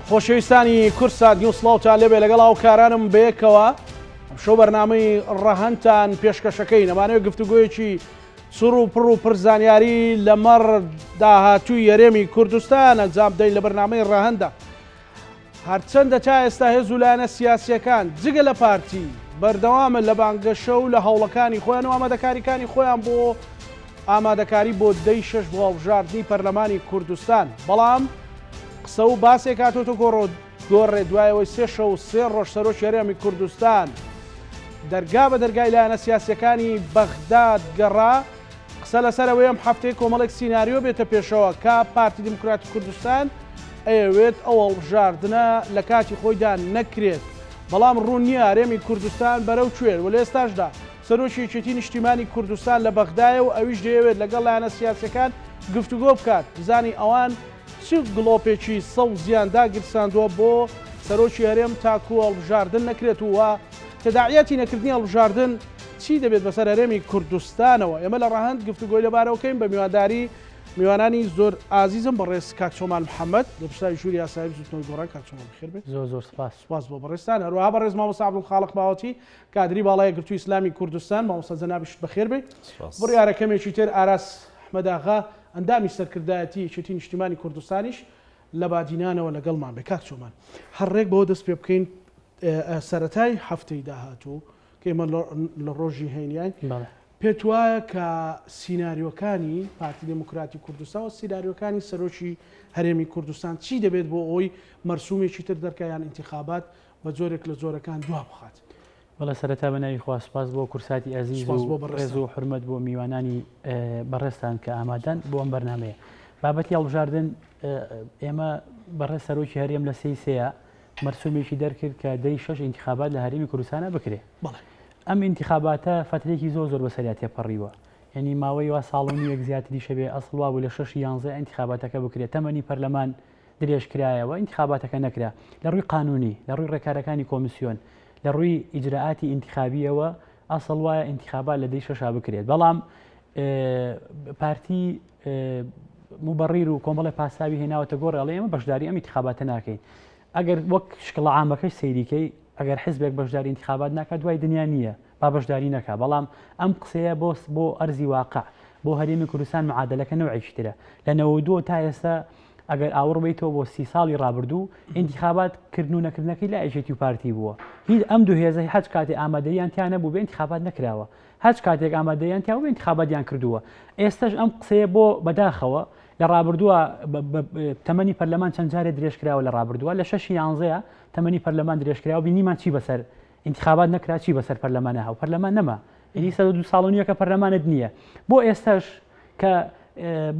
خۆشەویستانی کوردسات نیوز سڵاوتان لێبێ لەگەڵ هاوکارانم بەیەکەوە ئەمشەو بەرنامەی ڕەهەندتان پێشکەشەکەین ئەمانەوێت گفتوگۆیەکی چڕ و پڕ و پڕ زانیاری لەمەڕ داهاتووی هەرێمی کوردستان ئەنجام بدەین لە بەرنامەی ڕەهەنددا. هەرچەندە تا ئێستا هێز و لایەنە سیاسییەکان جگە لە پارتی بەردەوامن لە بانگەشە و لە هەوڵەکانی خۆیان و ئامادەکاریکانی خۆیان بۆ ئامادەکاری بۆ دەی شەش بۆ هەڵبژاردنی پەرلەمانی کوردستان بەڵام قسە و باسێک هاتۆتە گۆڕۆ گۆڕێ دوای ئەوەی سێ شەو و سێ ڕۆژ سەرۆکی هەرێمی کوردستان دەرگا بە دەرگای لایەنە سیاسیەکانی بەغداد گەڕا قسە لەسەر ئەوەی ئەم هەفتەیە کۆمەڵێک سیناریۆ بێتە پێشەوە کە پارتی دیموکراتی کوردستان ئەیەوێت ئەو هەڵبژاردنە لە کاتی خۆیدا نەکرێت بەڵام ڕوون نییە هەرێمی کوردستان بەرەو کوێ و لە ئێستاشدا سەرۆکی یەکێتی نیشتیمانی کوردستان لە بەغدایە و ئەویش دەیەوێت لەگەڵ لایەنە سیاسیەکان گفتوگۆ بکات بزانین ئەوان چ گڵۆپێکی سەوزیان داگیرساندووە بۆ سەرۆکی هەرێم تاکو هەڵبژاردن نەکرێت و تەداعیاتی نەکردنی هەڵبژاردن چی دەبێت بەسەر هەرێمی کوردستانەوە؟ ئێمە لە ڕەهەند گفتوگۆی لەبارەوەکەین بە میوانداری میوانانی زۆر ئازیزم بەڕێز کاک چۆمان محەممەد لێپرسراوی ژووری یاسایی بزوتنەوەی گۆڕان. کاک چۆمان بەخێر بێی. زۆر زۆر سپاس. سپاس بۆ بەڕێزتان. هەروەها بەڕێز مامۆستا عەبدولخاڵق باوەتی کادری باڵای یەکگرتووی ئیسلامی کوردستان. مامۆستا جەنابیشت بەخێر بێی. سپاس. بڕیارە کەمێکی تر ئاراس ئەحمەداغا ئەندامی سەرکردایەتی یەکێتی نیشتیمانی کوردستانیش لە بادینانەوە لەگەڵمان بێ. کاک چۆمان هەر ڕێک بەوە دەست پێ بکەین سەرەتای هەفتەی داهاتوو کە ئێمە لە ڕۆژی هەینیین پێت وایە کە سیناریۆکانی پارتی دێموکراتی کوردستان و سیناریۆکانی سەرۆکی هەرێمی کوردستان چی دەبێت بۆ ئەوەی مەرسومێکی تر دەرکا یان ئینتیخابات بە جۆرێک لە جۆرەکان دوا بخات؟ بەڵێ سەرەتا بە ناوی خوا سوپاس بۆ کورساتی ئەزیز سوپاس و بۆ ڕێز بەڕێزتان. و حورمەت بۆ میوانانی بەڕێزتان کە ئامادەن بۆ ئەم بەرنامەیە. بابەتی هەڵبژاردن ئێمە بەڕێز سەرۆکی هەرێم لە سێی سێیە مەرسومێکی دەرکرد کە دەی شەش ئینتخابات لە هەرێمی کوردستانە بکرێ. بەڵێ. ئەم ئینتخاباتە فەترێکی زۆر زۆر بەسەریا تێپەڕیوە. یعنی ماوەی وا ساڵ و نیوێک زیاتریشە بێ ئەسڵ وابوو لە شەشی یانزە ئینتخاباتەکە بکرێت تەمەنی پەرلەمان درێژکرایەوە، ئینتخاباتەکە نەکرا. لە ڕووی قانوونی، لە ڕووی ڕێکارەکانی کۆمیسیۆن، لە ڕووی ئیجرائاتی ئینتخابییەوە ئەسڵ وایە ئینتخابات لە دەی شەشا بکرێت. بەڵام پارتی موبەڕیر و کۆمەڵێ پاساوی هێناوەتە گۆڕێ ئەڵێ ئێمە بەشداری ئەم ئینتخاباتە ناکەین. ئەگەر وەک شکڵە عامەکەش سەیریکەی ئەگەر حزبێک بەشداری ئینتخابات ناکات دوای دنیا نییە با بەشداری نەکا بەڵام ئەم قسەیە بۆ بۆ ئەرزی واقع بۆ هەرێمی کوردستان معادلەکە نەوعێکی ترە لە 92 تا ئێستا ئەگەر ئاوڕ بیتەوە بۆ سی ساڵی ڕابردوو ئینتخابات کردن و نەکردنەکەی لا یەکێتی و پارتی بووە هیچ ئەم دوو هێزە هەچ کاتێ ئامادەیان تیا نەبوو بێ ئینتخابات نەکراوە هەچ کاتێک ئامادەیان تیا بوو ئینتخاباتیان کردووە ئێستش ئەم قسەیە بۆ بەداخەوە لە ڕابردووە تەمەنی پەرلەمان چەند جارێ درێژکراوە لە ڕابردووە لە شەشی یانزەیە تەمەنی پەرلەمان درێژکراوە بینیمان چی بەسەر ئینتخابات نەکرا چی بەسەر پەرلەمانە هاو پەرلەمان نەما یعنی 102 ساڵ و نیوەکە پەرلەمانت نییە بۆ ئێستاش کە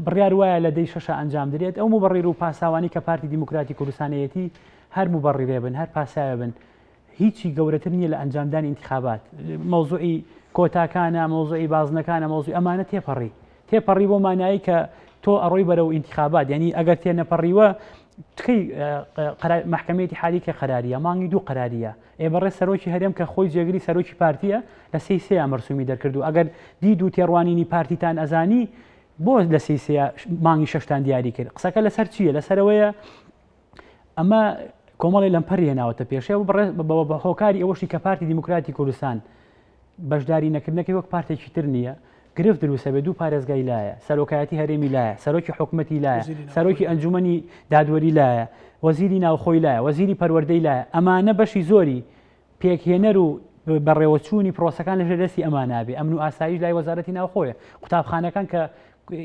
بڕیار وایە لە دەی شەشە ئەنجام درێت ئەو مبڕیر و پاساوانی کە پارتی دیموکراتی کوردستانەیەتی هەر مبڕیرێ بن هەر پاساوێ بن هیچی گەورەتر نییە لە ئەنجامدانی ئینتخابات مەوزوعی کۆتاکانە مەوزوعی بازنەکانە مەوزوعی ئەمانە تێپەڕی تێپەڕی بۆ مانایی کە تۆ ئەڕۆی بەرەو ئینتخابات یعنی ئەگەر تێ نەپەڕیوە تکەی مەحکەمەی ئیتیحادی کە قەراریە مانگی دوو قەراریە ئێ بەڕێز سەرۆکی هەرێم کە خۆی جێگری سەرۆکی پارتیە لە سێی سێیا مەرسومی دەرکرد و ئەگەر دید و تێڕوانینی پارتیتان ئەزانی بۆ لە سێی سێیا مانگی شەشتان دیاری کرد قسەکە لەسەر چییە لەسەرەوەیە ئەمە کۆمەڵی لەمپەری هێناوەتە پێشێ و بە هۆکاری ئەوەشی کە پارتی دیموکراتی کوردستان بەشداری نەکردنەکەی وەک پارتێکی تر نییە، گرفت دروستە بێ دوو پارێزگای لایە، سەرۆکایەتی هەرێمی لایە، سەرۆکی حکومەتی لایە، سەرۆکی ئەنجومەنی دادوەری لایە، وەزیری ناوخۆی لایە، وەزیری پەروەردەی لایە، ئەمانە بەشی زۆری پێکهێنەر و بەڕێوەچوونی پرۆسەکان لەژێر دەستی ئەمانە بێ، ئەمن و ئاسایش لای وەزارەتی ناوخۆیە، قوتابخانەکان کە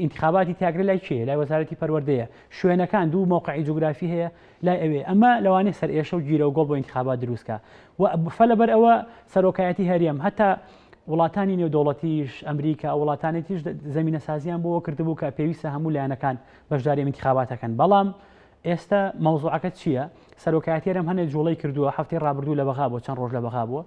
ئینتخاباتی تیاگرە لای کێیە؟ لای وەزارەتی پەروەردەیە، شوێنەکان دوو مەوقعی جوگرافی هەیە لای ئەوێ، ئەمە لەوانەیە سەرئێشە و گیرەوگۆڵ بۆ ئینتخابات دروست کا و فە لەبەر ئەوە سەرۆکایەتی هەرێم هەتا وڵاتانی نێودەوڵەتیش ئەمریکا ئەو وڵاتانی تیش زەمینەسازیان بۆ کردبوو کە پێویستە هەموو لایەنەکان بەشداری ئەم ئینتخاباتەکەن بەڵام ئێستا مەوزوعەکە چییە؟ سەرۆکایەتی هەرێم هەنێ جوڵەی کردووە هەفتەی ڕابردوو لە بەغا بووە چەند ڕۆژ لە بەغا بووە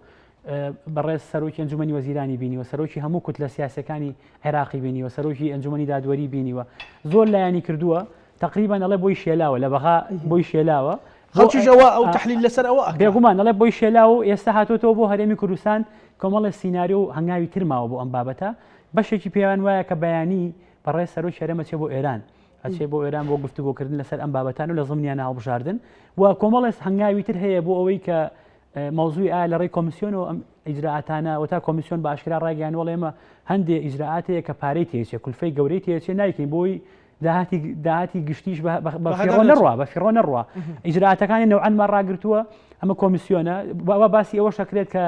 بەڕێز سەرۆکی ئەنجومەنی وەزیرانی بینیوە سەرۆکی هەموو کوتلە سیاسەکانی عێراقی بینیوە سەرۆکی ئەنجومەنی دادوەری بینیوە زۆر لایەنی کردووە تقریبان ئەڵێ بۆی شێلاوە لە بەغا بۆی شێلاوە خەڵکیش ئەوە ئەو تحلیل لەسەر ئەوە ئەکا. بێگومان ئەڵێ بۆی شێلاوە و ئێستا هاتۆتەوە بۆ هەرێمی کوردستان کۆمەڵێ سیناریۆ و هەنگاوی تر ماوە بۆ ئەم بابەتە بەشێکی پێیان وایە کە بەیانی بەڕێز سەرۆکی هەرێم ئەچێ بۆ ئێران. ئەچێ بۆ ئێران بۆ گفتوگۆکردن لەسەر ئەم بابەتان و لە زمنیانە هەڵبژاردن و کۆمەڵێ هەنگاوی تر هەیە بۆ ئەوەی کە مەوزوعی ئایا لە ڕێی کۆمیسیۆنەوە ئەم ئیجرائاتانە وەتا کۆمیسیۆن بە ئاشکرا ڕایگەیاند وەڵێ ئێمە هەندێ ئیجرائات هەیە کە پارەی تێچێ کولفەی گەورەی تێچێ نایکەین بۆی داهاتی داهاتی گشتیش بە فیڕۆ نەڕوا بە فیڕۆ نەڕوا ئیجرائاتەکانی نەوعەن ما ڕاگرتووە ئەمە کۆمیسیۆنە وا باسی ئەوەش ئەکرێت کە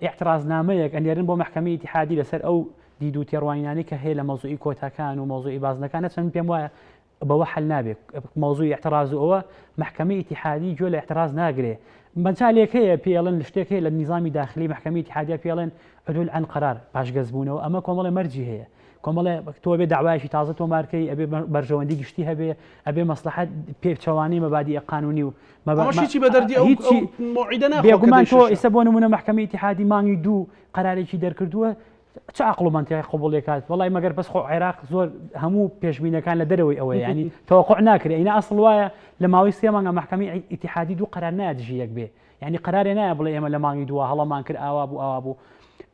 ئیعترازنامەیەک ئەنێرن بۆ مەحکەمەی ئیتیحادی لەسەر ئەو دید و تێڕوانینانەی کە هەیە لە مەوزوعی کۆتاکان و مەوزوعی بازنەکان هەرچەند من پێم وایە بەوە حەل نابێ مەوزوعی ئیعتراز و ئەوە مەحکەمەی ئیتیحادی گوێ لە ئیعتراز ناگرێ مەجالێک هەیە پێڵێن شتێک هەیە لە نیزامی داخلی مەحکەمەی ئیتیحادیا پێڵێن عدول عن قرار پاشگەزبوونەوە ئەمە کۆمەڵێ مەرجی هەیە کۆمەڵێ تۆ بێ داوایەکی تازە تۆمارکەی ئەبێ بەرژەوەندی گشتی هەبێ ئەبێ مەسلحەت پێچەوانەی مەبادی قانونی و مەبەشی بە دەردی ئەو هیچی موعیدە ناخوا بێگومان تۆ ئێستا بۆ نمونە مەحکەمەی ئیتیحادی مانگی دوو قەرارێکی دەرکردووە چ عەقڵ و مەنتیقی قبوڵی کات وەڵای مەگەر بەس خۆ عێراق زۆر هەموو پێشبینەکان لە دەرەوەی ئەوەیە ینی تەوەقع ناکرێ ئینا ئەسڵ وایە لە ماوەی سێ مانگە مەحکەمەی ئیتیحادی دوو قەرار نایە دژی یەک بێ یعنی قەرارێ نایە بڵێ ئێمە لە مانگی دووە هەڵەمان کرد ئاوا بوو ئاوا بوو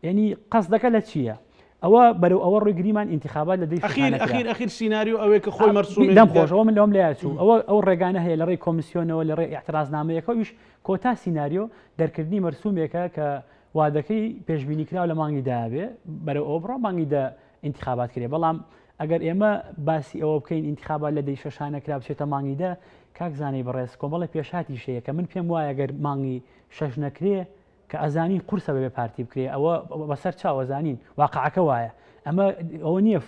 یعنی قەسدەکە لە چییە؟ ئەوە بەرەو ئەوە ڕووی گریمان ئینتخابات لە دەی ئەخیر ئەخیر ئەخیر سیناریۆ ئەوەیە کە خۆی مەرسوم دەم خۆش ئەوە من لەوەم لێ چوو ئەوە ئەو ڕێگانە هەیە لە ڕێی کۆمیسیۆنەوە لە ڕێی ئیعترازنامەیەکەوە ئیش کۆتا سیناریۆ دەرکردنی مەرسومێکە کە وادەکەی پێشبینی کراو لە مانگی دە بێ بەرەو ئەوە بڕا مانگی دە ئینتخابات کرێ بەڵام ئەگەر ئێمە باسی ئەوە بکەین ئینتخابات لە دەی شەشانە کرا بچێتە مانگی دە کاک زانەی بەڕێز کۆمەڵی پێشهاتیش هەیە کە من پێم وایە گەر مانگی شەش نەکرێ کە ئەزانین قورسە بەبێ پارتی بکرێ ئەوە بەسەر چاو ئەزانین واقعەکە وایە ئەمە ئەوە نییە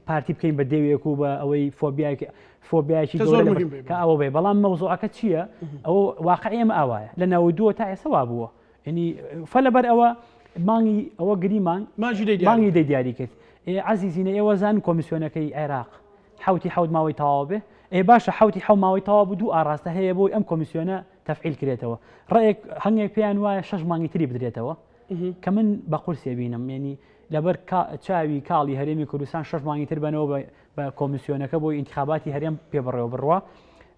پارتی بکەین بە دێوێک و بە ئەوەی فۆبیایەکی فۆبیایەکی کە ئەوە بێ بەڵام مەوزوعەکە چییە ئەوە واقعی ئێمە ئاوایە لە 92 تا ئێستا وا بووە یعنی فە لەبەر ئەوە مانگی ئەوە گریمان مانگی دەی دیاری کرد ئێ عەزیزینە ئێوە زان کۆمیسیۆنەکەی عێراق حوتی حوت ماوەی تەواو بێ ئێ باشە حوتی حو ماوەی تەواو بوو دوو ئاراستە هەیە بۆی ئەم کۆمیسیۆنە تەفعیل کرێتەوە ڕێک هەنگێک پێیان وایە شەش مانگی تری بدرێتەوە کە من بە قورسێ بینم یعنی لەبەر چاوی کاڵی هەرێمی کوردستان شەش مانگی تر بەنەوە بە کۆمیسیۆنەکە بۆی ئینتخاباتی هەرێم پێ بڕێوە بڕوا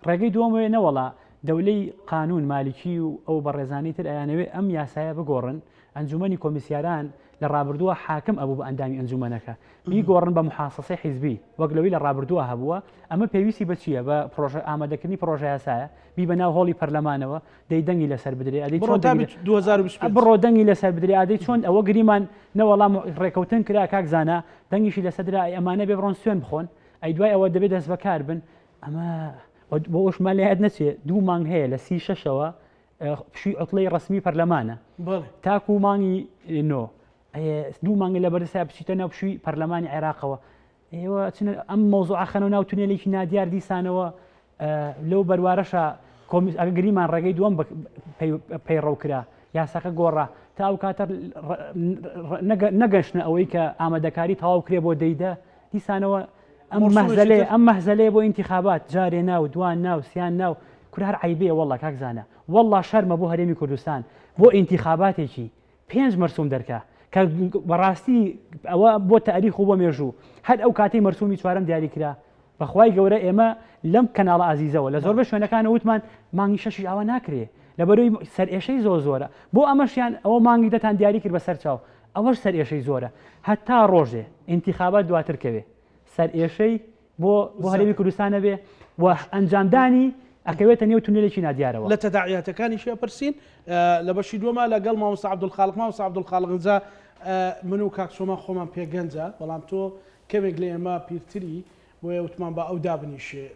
ڕێگەی دووەم وێ نەوەڵا دەولەی قانون مالکی و ئەو بەڕێزانی تر ئەیانەوێ ئەم یاسایە بگۆڕن ئەنجومەنی کۆمیسیاران لە ڕابردووە حاکم ئەبوو بە ئەندامی ئەنجومەنەکە بیگۆڕن بە محاسەسەی حیزبی وەک لەوەی لە ڕابردووە هەبووە ئەمە پێویستی بە چییە بە پرۆژە ئامادەکردنی پرۆژە یاسایە بی بە ناو هۆڵی پەرلەمانەوە دەی دەنگی لەسەر بدرێ ئەدەی بڕۆ چۆن تا دەنگی 2025 بڕۆ دەنگی لەسەر بدرێ ئادەی چۆن ئەوە گریمان نەوەڵا ڕێکەوتن کرا کاک زانا دەنگیشی لەسەر درا ئەی ئەمانە بێ بڕۆن سوێن بخۆن ئەی دوای ئەوە دەبێ دەستبەکار بن ئەمە بۆ ئەوشمان لە یاد نەچێ دوو مانگ هەیە لە سی شەشەوە پشووی عوتڵەی ڕەسمی پەرلەمانە تاکو مانگی نۆ دوو مانگ لە بەردەستا بچیتە ناو پشووی پەرلەمانی عێراقەوە ئێوە چنە ئەم مەوزوعە خەنەوە ناو تونێلێکی نادیار دیسانەوە لەو بەروارەشە ئەگە گریمان ڕێگەی دووەم پەیڕەو کرا یاساکە گۆڕا تا ئەو کاتە نەگەشتنە ئەوەی کە ئامادەکاری تەواو کرێ بۆ دەیدە دیسانەوە ئەم مەهزەلەیە ئەم مەهزەلەیە بۆ ئینتیخابات جارێ ناو دوان ناو سیان ناو کورە هەر عەیبەیە وەڵا کاک زانا وەڵا شەرمە بۆ هەرێمی کوردستان بۆ ئینتیخاباتێکی پێنج مەرسوم دەرکا کە بەڕاستی ئەوە بۆ تاریخ و بۆ مێژوو هەر ئەو کاتەی مەرسومی چوارەم دیاری کرا بەخوای گەورە ئێمە لەم کەناڵە ئازیزەوە لە زۆربەی شوێنەکان وتمان مانگی شەشیش ئاوا ناکرێ لەبەرەوەی سەرئێشەی زۆر زۆرە بۆ ئەمەشیان ئەوە مانگی دەتان دیاری کرد بەسەر چاو ئەوەش سەرئێشەی زۆرە هەتا ڕۆژێ ئینتیخابات دواتر کەوێ سەرئێشەی بۆ بۆ هەرێمی کوردستان نەبێ و ئەنجامدانی ئەکەوێتە نێو تونێلێکی نادیارەوە. لە تەداعیاتەکانیشی ئەپرسین لە بەشی دووەما لەگەڵ مامۆستا عەبدولخالق مامۆستا عەبدولخالق ئینجا من و کاک سۆمان خۆمان پێ گەنجە بەڵام تۆ کەمێک لە ئێمە پیرتری بۆیە وتمان با ئەو دابنیشێ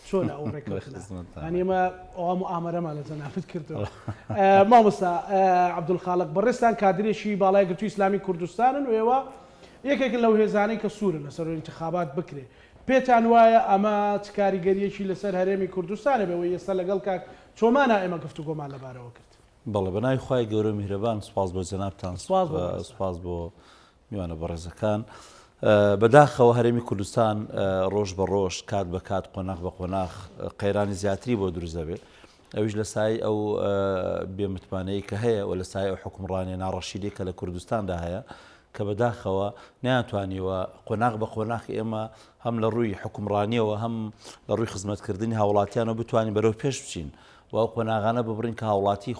چۆنە ئەو ڕێککەوتنە یانی ئێمە ئەوە موئامەرەمان لە جەنابت کردووە مامۆستا عەبدولخالق بەڕێزتان کادرێکی باڵای یەکگرتووی ئیسلامی کوردستانن و ئێوە یەکێکن لەو هێزانەی کە سوورن لەسەر ئینتخابات بکرێ پێتان وایە ئەمە چ کاریگەرییەکی لەسەر هەرێمی کوردستان هەبێ وەی ئێستا لەگەڵ کاک چۆمانا ئێمە گفتوگۆمان لەبارەوە کرد؟ بەڵێ بەناوی خوای گەورە و میهرەبان سوپاس بۆ جەنابتان سوپاس بۆ بەڕێزتان. سوپاس بۆ میوانە بەڕێزەکان. بەداخەوە هەرێمی کوردستان ڕۆژ بە ڕۆژ کات بە کات قۆناغ بە قۆناغ قەیرانی زیاتری بۆ دروست دەبێت ئەویش لە سای ئەو بێمتمانەیە کە هەیە و لە سای ئەو حکومڕانیە ناڕەشیدی کە لە کوردستاندا هەیە کە بەداخەوە نەیانتوانیوە قۆناغ بە قۆناغ ئێمە هەم لە ڕووی حکومڕانیەوە هەم لە ڕووی خزمەتکردنی هاوڵاتیانەوە بتوانین بەرەو پێش بچین. و ئەو قۆناغانە ببڕین کە هاوڵاتی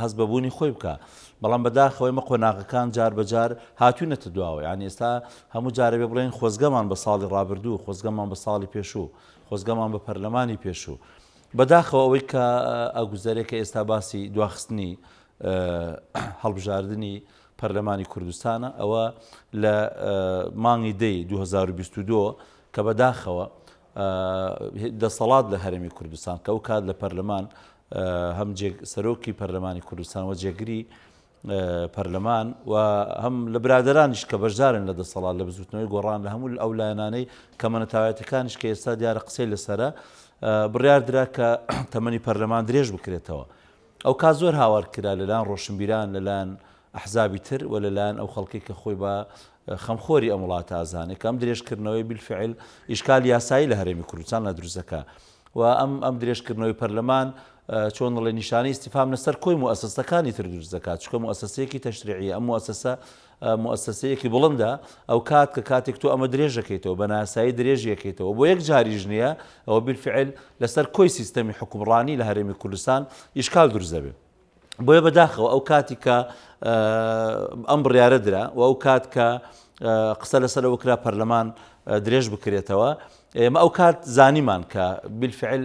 هەست بە بوونی خۆی بکا. بەڵام بەداخەوە ئێمە قۆناغەکان جار بە جار هاتووینەتە دواوە. یانی ئێستا هەموو جارێ بێ بڵێین خۆزگەمان بە ساڵی ڕابردوو، خۆزگەمان بە ساڵی پێشوو، خۆزگەمان بە پەرلەمانی پێشوو. بەداخەوە ئەوەی کە ئەگوزەرێ کە ئێستا باسی دواخستنی هەڵبژاردنی پەرلەمانی کوردستانە ئەوە لە مانگی دەی 2022 کە بەداخەوە دەسەڵات لە هەرێمی کوردستان کە ئەو کات لە پەرلەمان هەم سەرۆکی پەرلەمانی کوردستان و جێگری پەرلەمان و هەم لە برادەرانیش کە بەشدارن لە دەسەڵات لە بزوتنەوەی گۆڕان لە هەموو ئەو لایەنانەی کەمە نەتەوایەتەکانیش کە ئێستا دیارە قسەی لەسەرە بڕیار درا کە تەمەنی پەرلەمان درێژ بکرێتەوە. ئەو کات زۆر هاوار کرا لەلایەن ڕۆشنبیران لەلایەن ئەحزابی تر و لەلایەن ئەو خەڵکەی کە خۆی بە خەمخۆری ئەم وڵاتە ئەزانێ کە ئەم درێژکردنەوەی بیلفعل ئیشکال یاسایی لە هەرێمی کوردستان لا دروست دەکا و ئەم ئەم درێژکردنەوەی پەرلەمان چۆن دەڵێ نیشانەی ئیستیفهام لەسەر کۆی موئەسەسەکانی تر دروست دەکات چونکە موئەسەسەیەکی تەشریعیە ئەم موئەسەسە موئەسەسەیەکی بڵندە ئەو کات کە کاتێک تۆ ئەمە درێژەکەیتەوە بە ناسایی درێژیەکەیتەوە بۆ یەک جاریش نییە ئەوە بیلفعل لەسەر کۆی سیستەمی حکومڕانی لە هەرێمی کوردستان ئیشکال دروست دەبێت. بۆیە بەداخەوە ئەو کاتی کە ئەم بڕیارە درا و ئەو کات کە قسە لەسەر ئەوە کرا پەرلەمان درێژ بکرێتەوە ئێمە ئەو کات زانیمان کە بیلفعل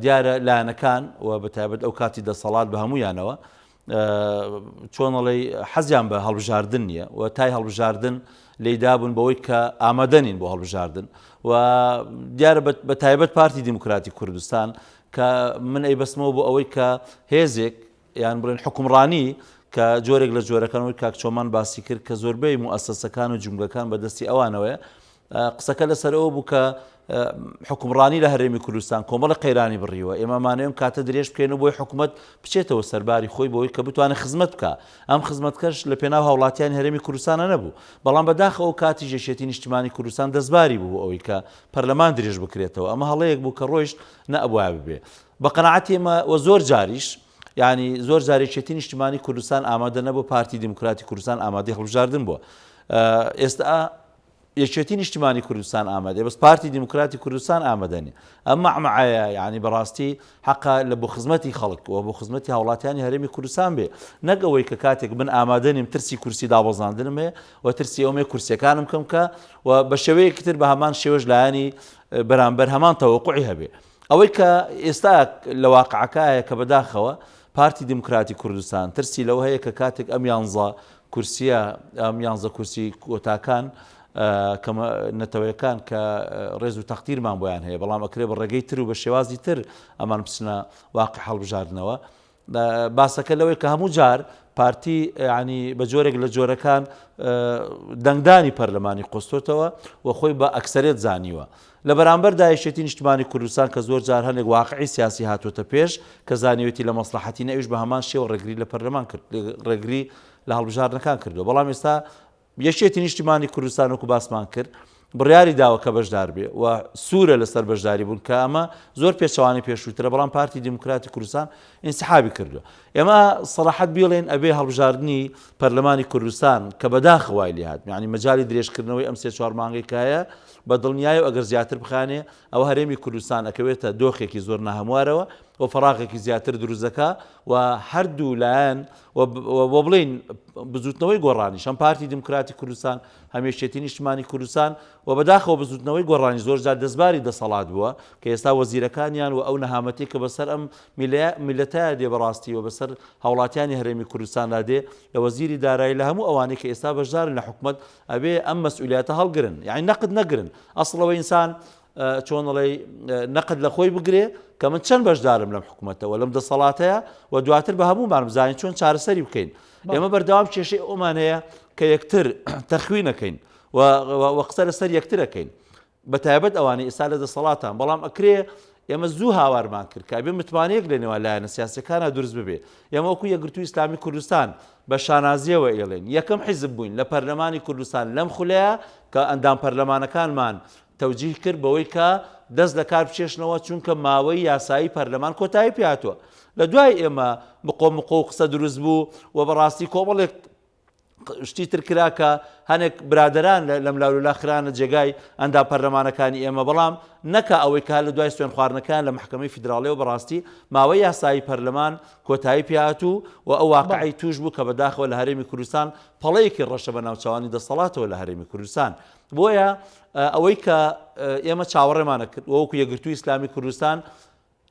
دیارە لایەنەکان و بەتایبەت ئەو کاتی دەسەڵات بە هەمویانەوە چۆنەڵی حەزیان بە هەڵبژاردن نییە و تای هەڵبژاردن لێدابوون بەوەی کە ئامادەنین بۆ هەڵبژاردن و دیارە بە تایبەت پارتی دیموکراتی کوردستان کە من ئەیبەستمەوە بۆ ئەوەی کە هێزێک یان بڵێن حوکمڕانی کە جۆرێک لە جۆرەکان وەک کاک چۆمان باسی کرد کە زۆربەی موئەسەسەکان و جومگەکان بە دەستی ئەوانەوەیە قسەکە لەسەر ئەوە بوو کە حکومڕانی لە هەرێمی کوردستان کۆمەڵە قەیرانی بڕیوە ئێمەمانەیە ئەم کاتە درێژ بکەین و بۆی حکوومەت بچێتەوە سەرباری خۆی بۆی کە بتوانێت خزمەت بکە ئەم خزمەتکەش لە پێناو هاوڵاتیانی هەرێمی کوردستانە نەبوو بەڵام بەداخەوە ئەو کاتیش یەکێتی نیشتیمانی کوردستان دەستباری بوو بۆ ئەوەی کە پەرلەمان درێژ بکرێتەوە ئەمە هەڵەیەک بوو کە ڕۆیشت نەئەبوایە ببێ بە قەناعەتی ئێمە و زۆر جاریش یعنی زۆر جار یەکێتی نیشتیمانی کوردستان ئامادە نەبوو پارتی دیموکراتی کوردستان ئامادەی هەڵبژاردن بووە ئێستا یەکێتی نیشتیمانی کوردستان ئامادەیە بەس پارتی دیموکراتی کوردستان ئامادە نیە ئەم مەعمەعەیە یعنی بەڕاستی حەقە لە بۆ خزمەتی خەڵک و بۆ خزمەتی هاوڵاتیانی هەرێمی کوردستان بێ نەک ئەوەی کە کاتێک من ئامادە نیم ترسی کورسی دابەزاندنم هەیە و ترسی ئەومێ کورسیەکانم کەم کە و بە شێوەیەکی تر بە هەمان شێوەش لایەنی بەرامبەر هەمان تەوەقوعی هەبێ ئەوەی کە ئێستا لە واقعەکایە کە بەداخەوە پارتی دیموکراتی کوردستان ترسی لەوە هەیە کە کاتێک ئەم یانزە کورسیە ئەم یانزە کورسی کۆتاکان کە نەتەوەیەکان کە ڕێز و تەقدیرمان بۆیان هەیە بەڵام ئەکرێ بە ڕێگەی تر و بە شێوازی تر ئەمان بچنە واقع هەڵبژاردنەوە باسەکە لەوەی کە هەموو جار پارتی ینی بە جۆرێک لە جۆرەکان دەنگدانی پەرلەمانی قۆستۆتەوە و خۆی بە ئەکسەرێت زانیوە لە بەرامبەردا یەکێتی نیشتمانی کوردستان کە زۆر جار هەندێک واقعی سیاسی هاتووەتە پێش کە زانیوێتی لە مەسڵەحەتی نە ئەویش بە هەمان شێوە ڕێگری لە پەرلەمان کرد ڕێگری لە هەڵبژاردنەکان کردووە بەڵام ئێستا یەکێتی نیشتیمانی کوردستان وەکو باسمان کرد بڕیاری داوە کە بەشدار بێ و سوورە لەسەر بەشداری بوون کە ئەمە زۆر پێچەوانەی پێشووترە بەڵام پارتی دیموکراتی کوردستان ئینسحابی کردووە ئێمە سەراحەت بیڵێن ئەبێ هەڵبژاردنی پەرلەمانی کوردستان کە بەداخەوە وای لێهات یعنی مەجالی درێژکردنەوەی ئەم سێ چوار مانگەی کایە بە دڵنیایی و ئەگەر زیاتر بخانێ ئەوە هەرێمی کوردستان ئەکەوێتە دۆخێکی زۆر ناهەموارەوە و فەراغێکی زیاتر دروست دەکا و هەردوو لایەن و بڵێین بزوتنەوەی گۆڕانیش هەم پارتی دیموکراتی کوردستان هەم یەکێتی نیشتمانی کوردستان و بەداخەوە بزوتنەوەی گۆڕانی زۆر جار دەستباری دەسەڵات بووە کە ئێستا وەزیرەکانیان و ئەو نەهامەتی کە بەسەر ئەم میلەتە دێ بەڕاستی و بەسەر هاوڵاتیانی هەرێمی کوردستاندا دێ لە وەزیری دارایی لە هەموو ئەوانەی کە ئێستا بەشدارن لە حکومەت ئەبێ ئەم مەسئولیاتە هەڵگرن یعنی نەقد نەگرن ئەسڵ ئەوە ئینسان چۆن ئەڵێی نەقد لە خۆی بگرێ کە من چەند بەشدارم لەم حکوومەتەوە لەم دەسەڵاتەیە و دواتر بە هەموومان بزانین چۆن چارەسەری بکەین ئێمە بەردەوام کێشەی ئەومان هەیە کە یەکتر تەخوینەکەین و قسە لەسەر یەکترەکەین بە تایبەت ئەوانەی ئێستا لە دەسەڵاتان بەڵام ئەکرێ ئێمە زوو هاوارمان کرد کە ئەبێ متمانەیەک لە نێوان لایەنە سیاسیەکانا دروست ببێ. ئێمە وەکو یەکگرتووی ئیسلامی کوردستان بە شانازیەوە ئێڵێین یەکەم حیزب بووین لە پەرلەمانی کوردستان لەم خولەیە کە ئەندام پەرلەمانەکانمان تەوجیه کرد بەوەی کە دەست لە کار بکێشنەوە چونکە ماوەی یاسایی پەرلەمان کۆتایی پێهاتووە. لە دوای ئێمە مقۆ مقۆ و قسە دروست بوو و بەڕاستی کۆمەڵێک. شتی تر کرا کە هەنێک برادەران لەم لاولولا خرانە جێگای ئەندام پەرلەمانەکانی ئێمە بەڵام نەکا ئەوەی کە لە دوای سوێن خواردنەکان لە مەحکەمەی فیدراڵیەوە بەڕاستی ماوەی یاسایی پەرلەمان کۆتایی پێهات و و ئەو واقعەی توش بوو کە بەداخەوە لە هەرێمی کوردستان پەڵەیەکی ڕەشە بە ناوچەوانی دەسەڵاتەوە لە هەرێمی کوردستان بۆیە ئەوەی کە ئێمە چاوەڕێمانە کرد وەکو یەکگرتووی ئیسلامی کوردستان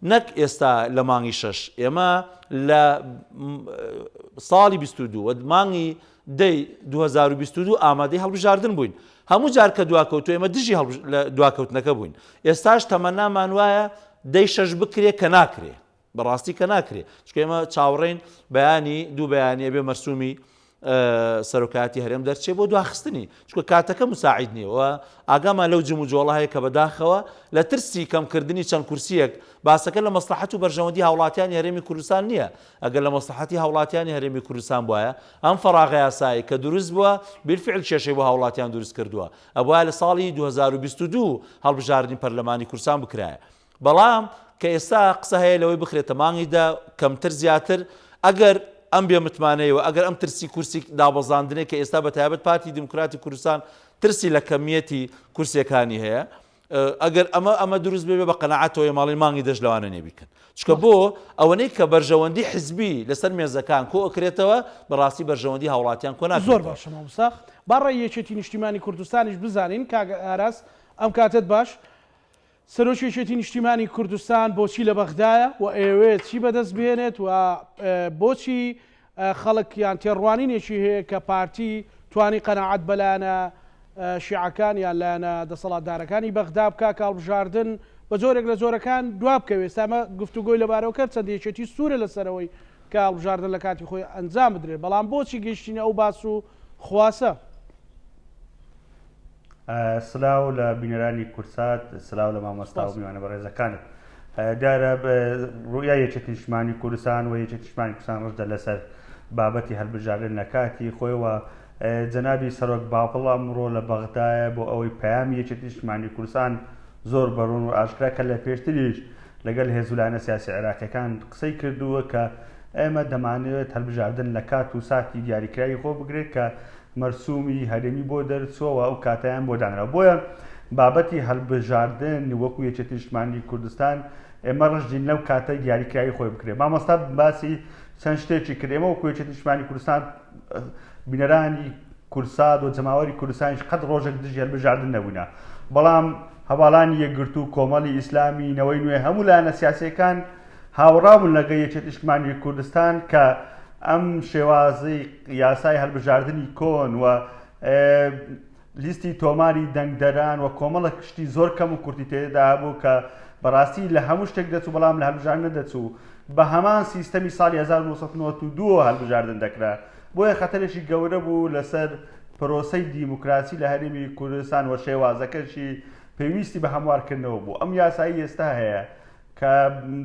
نەک ئێستا لە مانگی شەش، ئێمە لە ساڵی 22 و مانگی دەی 2022 ئامادەی هەڵبژاردن بووین. هەموو جار کە دواکەوتووە ئێمە دژی دواکەوتنەکە بووین. ئێستاش تەمەنامان وایە دەی شەش بکرێ کە ناکرێ. بەڕاستی کە ناکرێ. چونکە ئێمە چاوەڕێین بەیانی دوو بەیانی ئەبێ مەرسومی سەرۆکایەتی هەرێم دەرچێ بۆ دواخستنی چونکە کاتەکە مساعید نییە و ئاگامان لەو جموجۆڵە هەیە کە بەداخەوە لە ترسی کەمکردنی چەند کورسیەک باسەکە لە مەسلحەت و بەرژەوەندی هاوڵاتیانی هەرێمی کوردستان نییە ئەگەر لە مەسلحەتی هاوڵاتیانی هەرێمی کوردستان بوایە ئەم فەراغە یاسایی کە دروست بووە بیلفعل کێشەی بۆ هاوڵاتیان دروست کردووە ئەبوایە لە ساڵی 2022 هەڵبژاردنی پەرلەمانی کوردستان بکرایە بەڵام کە ئێستا قسە هەیە لەوەی بخرێتە مانگی دە کەمتر زیاتر، ئەگەر ئەم بێ متمانەیە و ئەگەر ئەم ترسی کورسی دابەزاندنەی کە ئێستا بە تایبەت پارتی دیموکراتی کوردستان ترسی لە کەمیەتی کورسیەکانی هەیە ئەگەر ئەمە ئەمە دروست بێ بە قەناعەتەوە ئێمە ئەڵێین مانگی دەش لەوانە نیە بیکەن چونکە بۆ ئەوەنەی کە بەرژەوەندی حزبی لەسەر مێزەکان کۆ ئەکرێتەوە بەڕاستی بەرژەوەندی هاوڵاتیان کۆ زۆر ناکرێتەوە. باشە مامۆستا با ڕای یەکێتی نیشتیمانی کوردستانیش بزانین کاک ئاراس ئەم کاتەت باش سەرۆکی یەکێتی نیشتیمانی کوردستان بۆچی لە بەغدایە و ئەیەوێت چی بەدەست بهێنێت و بۆچی خەڵک یان تێڕوانینێکی هەیە کە پارتی توانی قەناعەت بە لایەنە شیعەکان یان لایەنە دەسەڵاتدارەکانی بەغدا بکا کە هەڵبژاردن بە جۆرێک لە جۆرەکان دوا بکەوێت ئێستا ئەمە گفتوگۆی لەبارەوە کرد چەند یەکێتی سوورە لەسەرەوەی کە هەڵبژاردن لە کاتی خۆی ئەنجام بدرێت بەڵام بۆچی گەیشتینە ئەو باس و خواسە؟ سلاو لە بینەرانی کورسات سلاو لە مامۆستا و میوانە بەڕێزەکانت دیارە ڕوئیای یەکێتی نیشتمانی کوردستان و یەکێتی نیشتمانی کوردستان ڕژدە لەسەر بابەتی هەلبژاردن لە کاتی خۆیەوە جەنابی سەرۆک باپڵ ئەمڕۆ لە بەغدایە بۆ ئەوەی پەیامی یەکێتی نیشتمانی کوردستان زۆر بەڕوون و ئاشکرا کە لە پێشتریش لەگەل هێزولایەنە سیاسی عێراقیەکان قسەی کردووە کە ئێمە دەمانەوێت هەلبژاردن لە کات و ساتی دیاریکراوی خۆ بگرێت کە مەرسومی هەرێمی بۆ دەرچووە و ئەو کاتەیان بۆ دانرا بۆیە بابەتی هەلبژاردن وەکو یەکێتی نیشتمانی کوردستان ئێمە ڕژدین لەو کاتە دیاریکراوی خۆی بکرێت مامۆستا باسی چەند شتێکی کرد ئێمە وەکو یەکێتی نیشتمانی کوردستان بینەرانی کورسات و جەماوەری کوردستانیش قەت ڕۆژێک دژی هەلبژاردن نەبووینە بەڵام هەواڵانی یەکگرتوو کۆمەڵی ئیسلامی نەوەی نوێ هەموو لایەنە سیاسیەکان هاوڕابوون لەگەڵ یەکێتی نیشتمانی کوردستان کە ئەم شێوازی یاسای هەلبژاردنی کۆن و لیستی تۆماری دەنگدەران و کۆمەڵە شتی زۆر کەم و کورتی تێدا بوو کە بەڕاستی لە هەموو شتێک دەچوو بەڵام لە هەلبژاردن نەدەچوو بە هەمان سیستەمی ساڵی 1992 هەلبژاردن دەکرا بۆیە خەتەرێکی گەورە بوو لەسەر پرۆسەی دیموکراسی لە هەرێمی کوردستان و شێوازەکەشی پێویستی بە هەموارکردنەوە بوو ئەم یاسایی ئێستا هەیە کە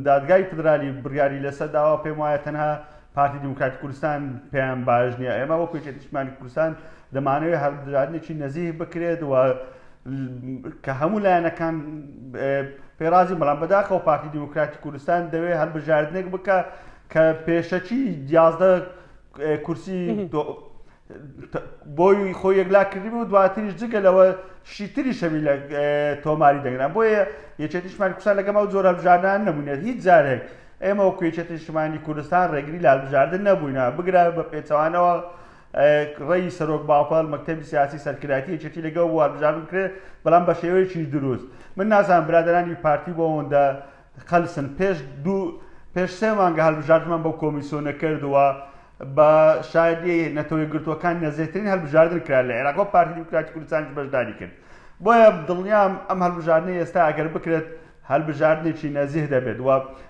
دادگای فدرالی بڕیاری لەسەر داوە پێم وایە تەنها پارتی دیموکراتی کوردستان پێیان باش نییە ئێمە وەکو یەکێتی نیشتمانی کوردستان دەمانەوێت هەڵبژاردنێکی نەزیه بکرێت و کە هەموو لایەنەکان پێڕازی بەڵام بەداخەوە پارتی دیموکراتی کوردستان دەوێت هەڵبژاردنێک بکە کە پێشەکی 11 کورسی بۆی خۆی یەکلا کردبوو دواتریش جگە لەوە شتی تریش هەبی لە تۆماری دەنگدان بۆیە یەکێتی نیشتمانی کوردستان لەگەڵ ئەو جۆرە هەڵبژاردنانە نەبووینە هیچ جارێک ئێمە وەکو یەکێتی نیشتمانی کوردستان ڕێگری لە هەڵبژاردن نەبووینە بگرە بە پێچەوانەوە ڕێی سەرۆک بافڵ مەکتەبی سیاسی سەرکردایەتی یەکێتی لەگەڵ بوو هەڵبژاردن بکرێت بەڵام بە شێوەیەکی دروست من نازانم برادەرانی پارتی بۆ ئەوەندە قەلسن پێش دوو پێش سێ مانگە هەلبژاردنمان بەو کۆمیسیۆنە کرد و بە شایدی نەتەوە یەکگرتووەکان نەزێترین هەلبژاردن کرا لە عێراق و پارتی دیموکراتی کوردستانیش بەشداری کرد بۆیە دڵنیام ئەم هەلبژاردنەی ئێستا ئەگەر بکرێت هەلبژاردنێکی نەزیه دەبێت و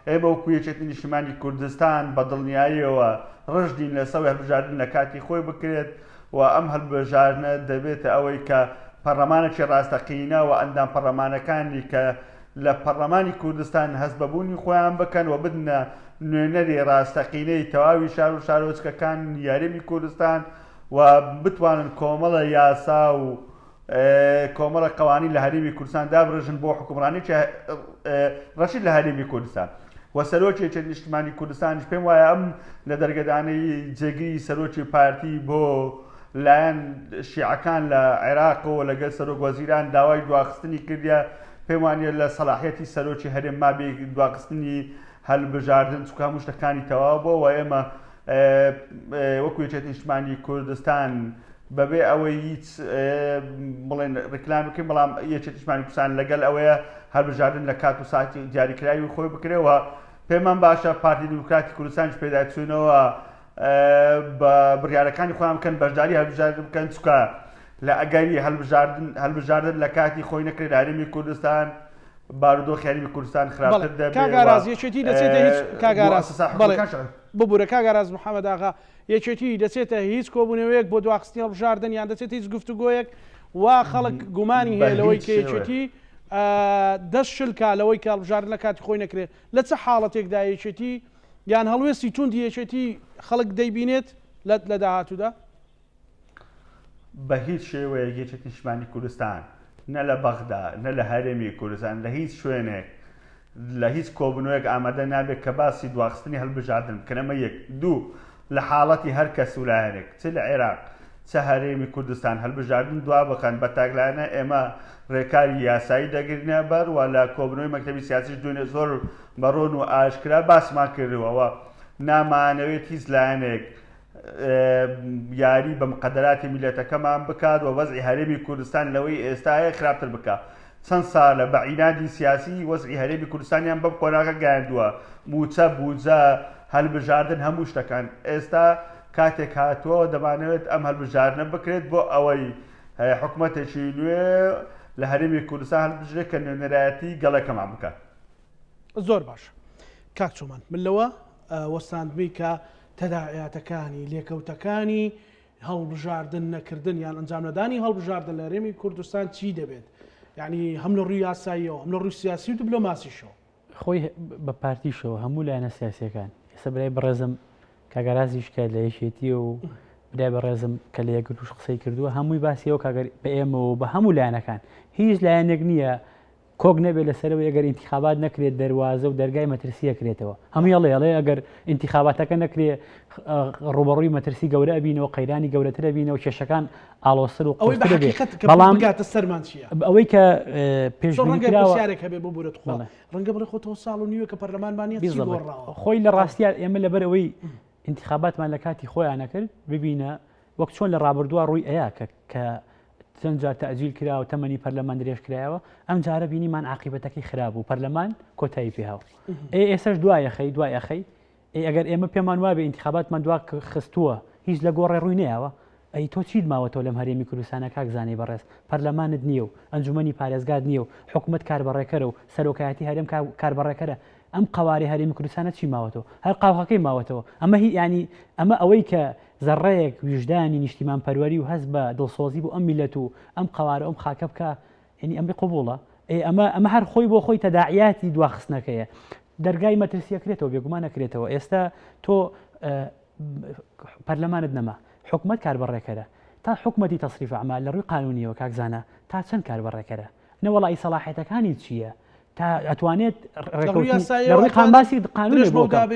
ئێمە وەکو یەکێتی نیشتمانی کوردستان بە دڵنیاییەوە ڕژدین لەسەر هەلبژاردن لە کاتی خۆی بکرێت و ئەم هەلبژاردنە دەبێتە ئەوەی کە پەرلەمانێکی ڕاستەقینە و ئەندام پەرلەمانەکانی کە لە پەڕلەمانی کوردستان هەست بە بوونی خۆیان بکەن و ببنە نوێنەری ڕاستەقینەی تەواوی شار و شارۆچکەکانی هەرێمی کوردستان و بتوانن کۆمەڵە یاسا و کۆمەڵە قوانین لە هەرێمی کوردستان دابڕێژن بۆ حکومڕانێکی ڕەشید لە هەرێمی کوردستان و سەرۆکی یەکێتی نیشتمانی کوردستانیش پێم وایە ئەم لە دەرگەدانەی جێگری سەرۆکی پارتی بۆ. لایەن شیعەکان لە عێراقەوە لەگەل سەرۆک وەزیران داوای دواخستنی کردیە، پێم وانیە لە سەلاحیەتی سەرۆکی هەرێم مابێ دواخستنی هەلبژاردن چونکە هەموو شتەکانی تەواو بووە و ئێمە وەکو یەکێتی نیشتمانی کوردستان بەبێ ئەوەی هیچ بڵێن ڕیکلام بکەین بەڵام یەکێتی نیشتمانی کوردستان لەگەل ئەوەیە هەلبژاردن لە کات و ساتی دیاریکراوی خۆی بکرێ و پێمان باشە پارتی دیموکراتی کوردستانیش پێداچوونەوە بە بڕیارەکانی خۆیان بکەن بەشداری هەلبژاردن بکەن چکە لە ئەگەری هەلبژاردن هەلبژاردن لە کاتی خۆی نەکرێت لە هەرێمی کوردستان بارودۆخی هەرێمی کوردستان خراپتر دەبێت کاک ئاراز یەکێتی دەچێتە هیچ کاک ئاراز بەڵێ ببورە کاک ئاراز محەمەد ئاغا یەکێتی دەچێتە هیچ کۆبوونەوەیەک بۆ دواخستنی هەڵبژاردن یان دەچێتە هیچ گفتوگۆیەک وا خەڵک گومانی هەیە لەوەی کە یەکێتی دەست شلکا لەوەی کە هەڵبژاردن لە کاتی خۆی نەکرێت لە چ حاڵەتێکدا یەکێتی یان هەڵوێستی توندی یەکێتی خەڵک دەیبینێت لە داهاتوودا؟ بە هیچ شێوەیەک یەکێتی نیشتمانی کوردستان نە لە بەغدا نە لە هەرێمی کوردستان لە هیچ شوێنێک لە هیچ کۆبنەوەیەک ئامادە نابێت کە باسی دواخستنی هەلبژاردن بکەن ئەمە یەک دوو لە حاڵەتی هەر کەس و لایەنێک چ لە عێراق چ هەرێمی کوردستان هەلبژاردن دوا بخەن بە تاکلایەنە ئێمە ڕێکاری یاسایی دەگرینە بەر و لە کۆبنەوەی مەکتەبی سیاسیش دوێنێ زۆر بە ڕۆن و ئاشکرا باسمان کردووە و نامانەوێت هیچ لایەنێک یاری بە مقەدەراتی میلەتەکەمان بکات و وەزعی هەرێمی کوردستان لەوەی ئێستا هەیە خراپتر بکات. چەند سالە بە عینادی سیاسی وەزعی هەرێمی کوردستانیان بەم قۆناغە گەیاندووە، مووچە، بوجە، هەلبژاردن هەموو شتەکان. ئێستا کاتێک هاتووە دەمانەوێت ئەم هەلبژاردنە بکرێت بۆ ئەوەی حکومەتێکی نوێ لە هەرێمی کوردستان هەلبژرێت کە نوێنەرایەتی گەلەکەمان بکات. زۆر باشە کاک چۆمان من لەوە وەستاندمی کە تەداعیاتەکانی، لێکەوتەکانی هەڵبژاردن نەکردن یان ئەنجامنەدانی هەڵبژاردن لە هەرێمی کوردستان چی دەبێت؟ یعنی هەم لە ڕووی یاساییەوە هەم لە ڕووی سیاسی و دبلۆماسیشەوە. خۆی بە پارتیشەوە هەموو لایەنە سیاسیەکان ئێستا برای بەڕێزم کاک ئارازیش کە لە یەکێتیە و برای بەڕێزم کە لە یەکگرتووش قسەی کردووە هەمووی باسی ئەو کاگەر بە ئێمەوە بە هەموو لایەنەکان هیچ لایەنێک نییە کۆک نەبێت لەسەرەوەی ئەگەر ئینتیخابات نەکرێت دەروازە و دەرگای مەترسی ئەکرێتەوە هەمووی ئەڵێ ئەڵێ ئەگەر ئینتیخاباتەکە نەکرێ ڕوبەڕووی مەترسی گەورە ئەبینەوە قەیرانی گەورەتر ئەبینەوە کێشەکان ئاڵۆزتر و ئەوەی بە قورستر ئەبێ حەقیقەت کە بەڵام بگاتە سەرمان چییە؟ ئەوەی کە زۆر پێشبینی ڕەنگە کراوە پرسیارێک هەبێ ببورە تخوا بەڵێ. ڕەنگە بڵێ خۆ تۆ ساڵ و نیوێکە پەرلەمانمان نییە چی بیزەبت گۆڕاوە؟ خۆی لە ڕاستیا ئێمە لەبەر ئەوەی ئینتیخاباتمان لە کاتی خۆیان نەکرد ببینە وەک چۆن لە ڕابردووە ڕووی ئەیا کە کە چەند جار تەئجیل کرا و تەمەنی پەرلەمان درێژ کرایەوە، ئەم جارە بینیمان عاقیبەتەکەی خراپ بوو، پەرلەمان کۆتایی پێ هاو. ئێ ئێسەش دوای ئەخەی، دوای ئەخەی، ئێ ئەگەر ئێمە پێمان وابێ ئینتیخاباتمان دوا خستووە، هیچ لە گۆڕێ ڕووی نەیاوە، ئەی تۆ چیت ماوەتەوە لەم هەرێمی کوردستانە کاک زانەی بەڕێز، پەرلەمانت نییە و ئەنجومەنی پارێزگات نییە و حکومەت کاربەڕێکەرە و سەرۆکایەتی هەرێم کاربەڕێکەرە، ئەم قەوارەی هەرێمی کوردستانە چی ماوەتەوە؟ هەر قاوغەکەی ماوەتەوە. ئەمە هی یانی ئەمە ئەوەی کە زەڕڕەیەک ویژدانی نیشتیمانپەروەری و هەست بە دڵسۆزی بۆ ئەم میللەت و ئەم قەوارە و ئەم خاکە بکا یانی ئەمەی قبوڵە؟ ئێ ئەمە ئەمە هەر خۆی بۆ خۆی تەداعیاتی دواخستنەکەیە. دەرگای مەترسی ئەکرێتەوە بێگومان ئەکرێتەوە. ئێستا تۆ پەرلەمانت نەما، حکومەت کاربەڕێکەرە. تا حکومەتی تەسریف ئەعمال لە ڕووی قانونیەوە کاک زانا تا چەند کاربەڕێکەرە؟ نەوەڵا ئی سەڵاحیەتەکانی چییە؟ تا ئەتوانێت ڕێکەوتنی لە ڕووی قان باسی قانونێک بۆ بکەم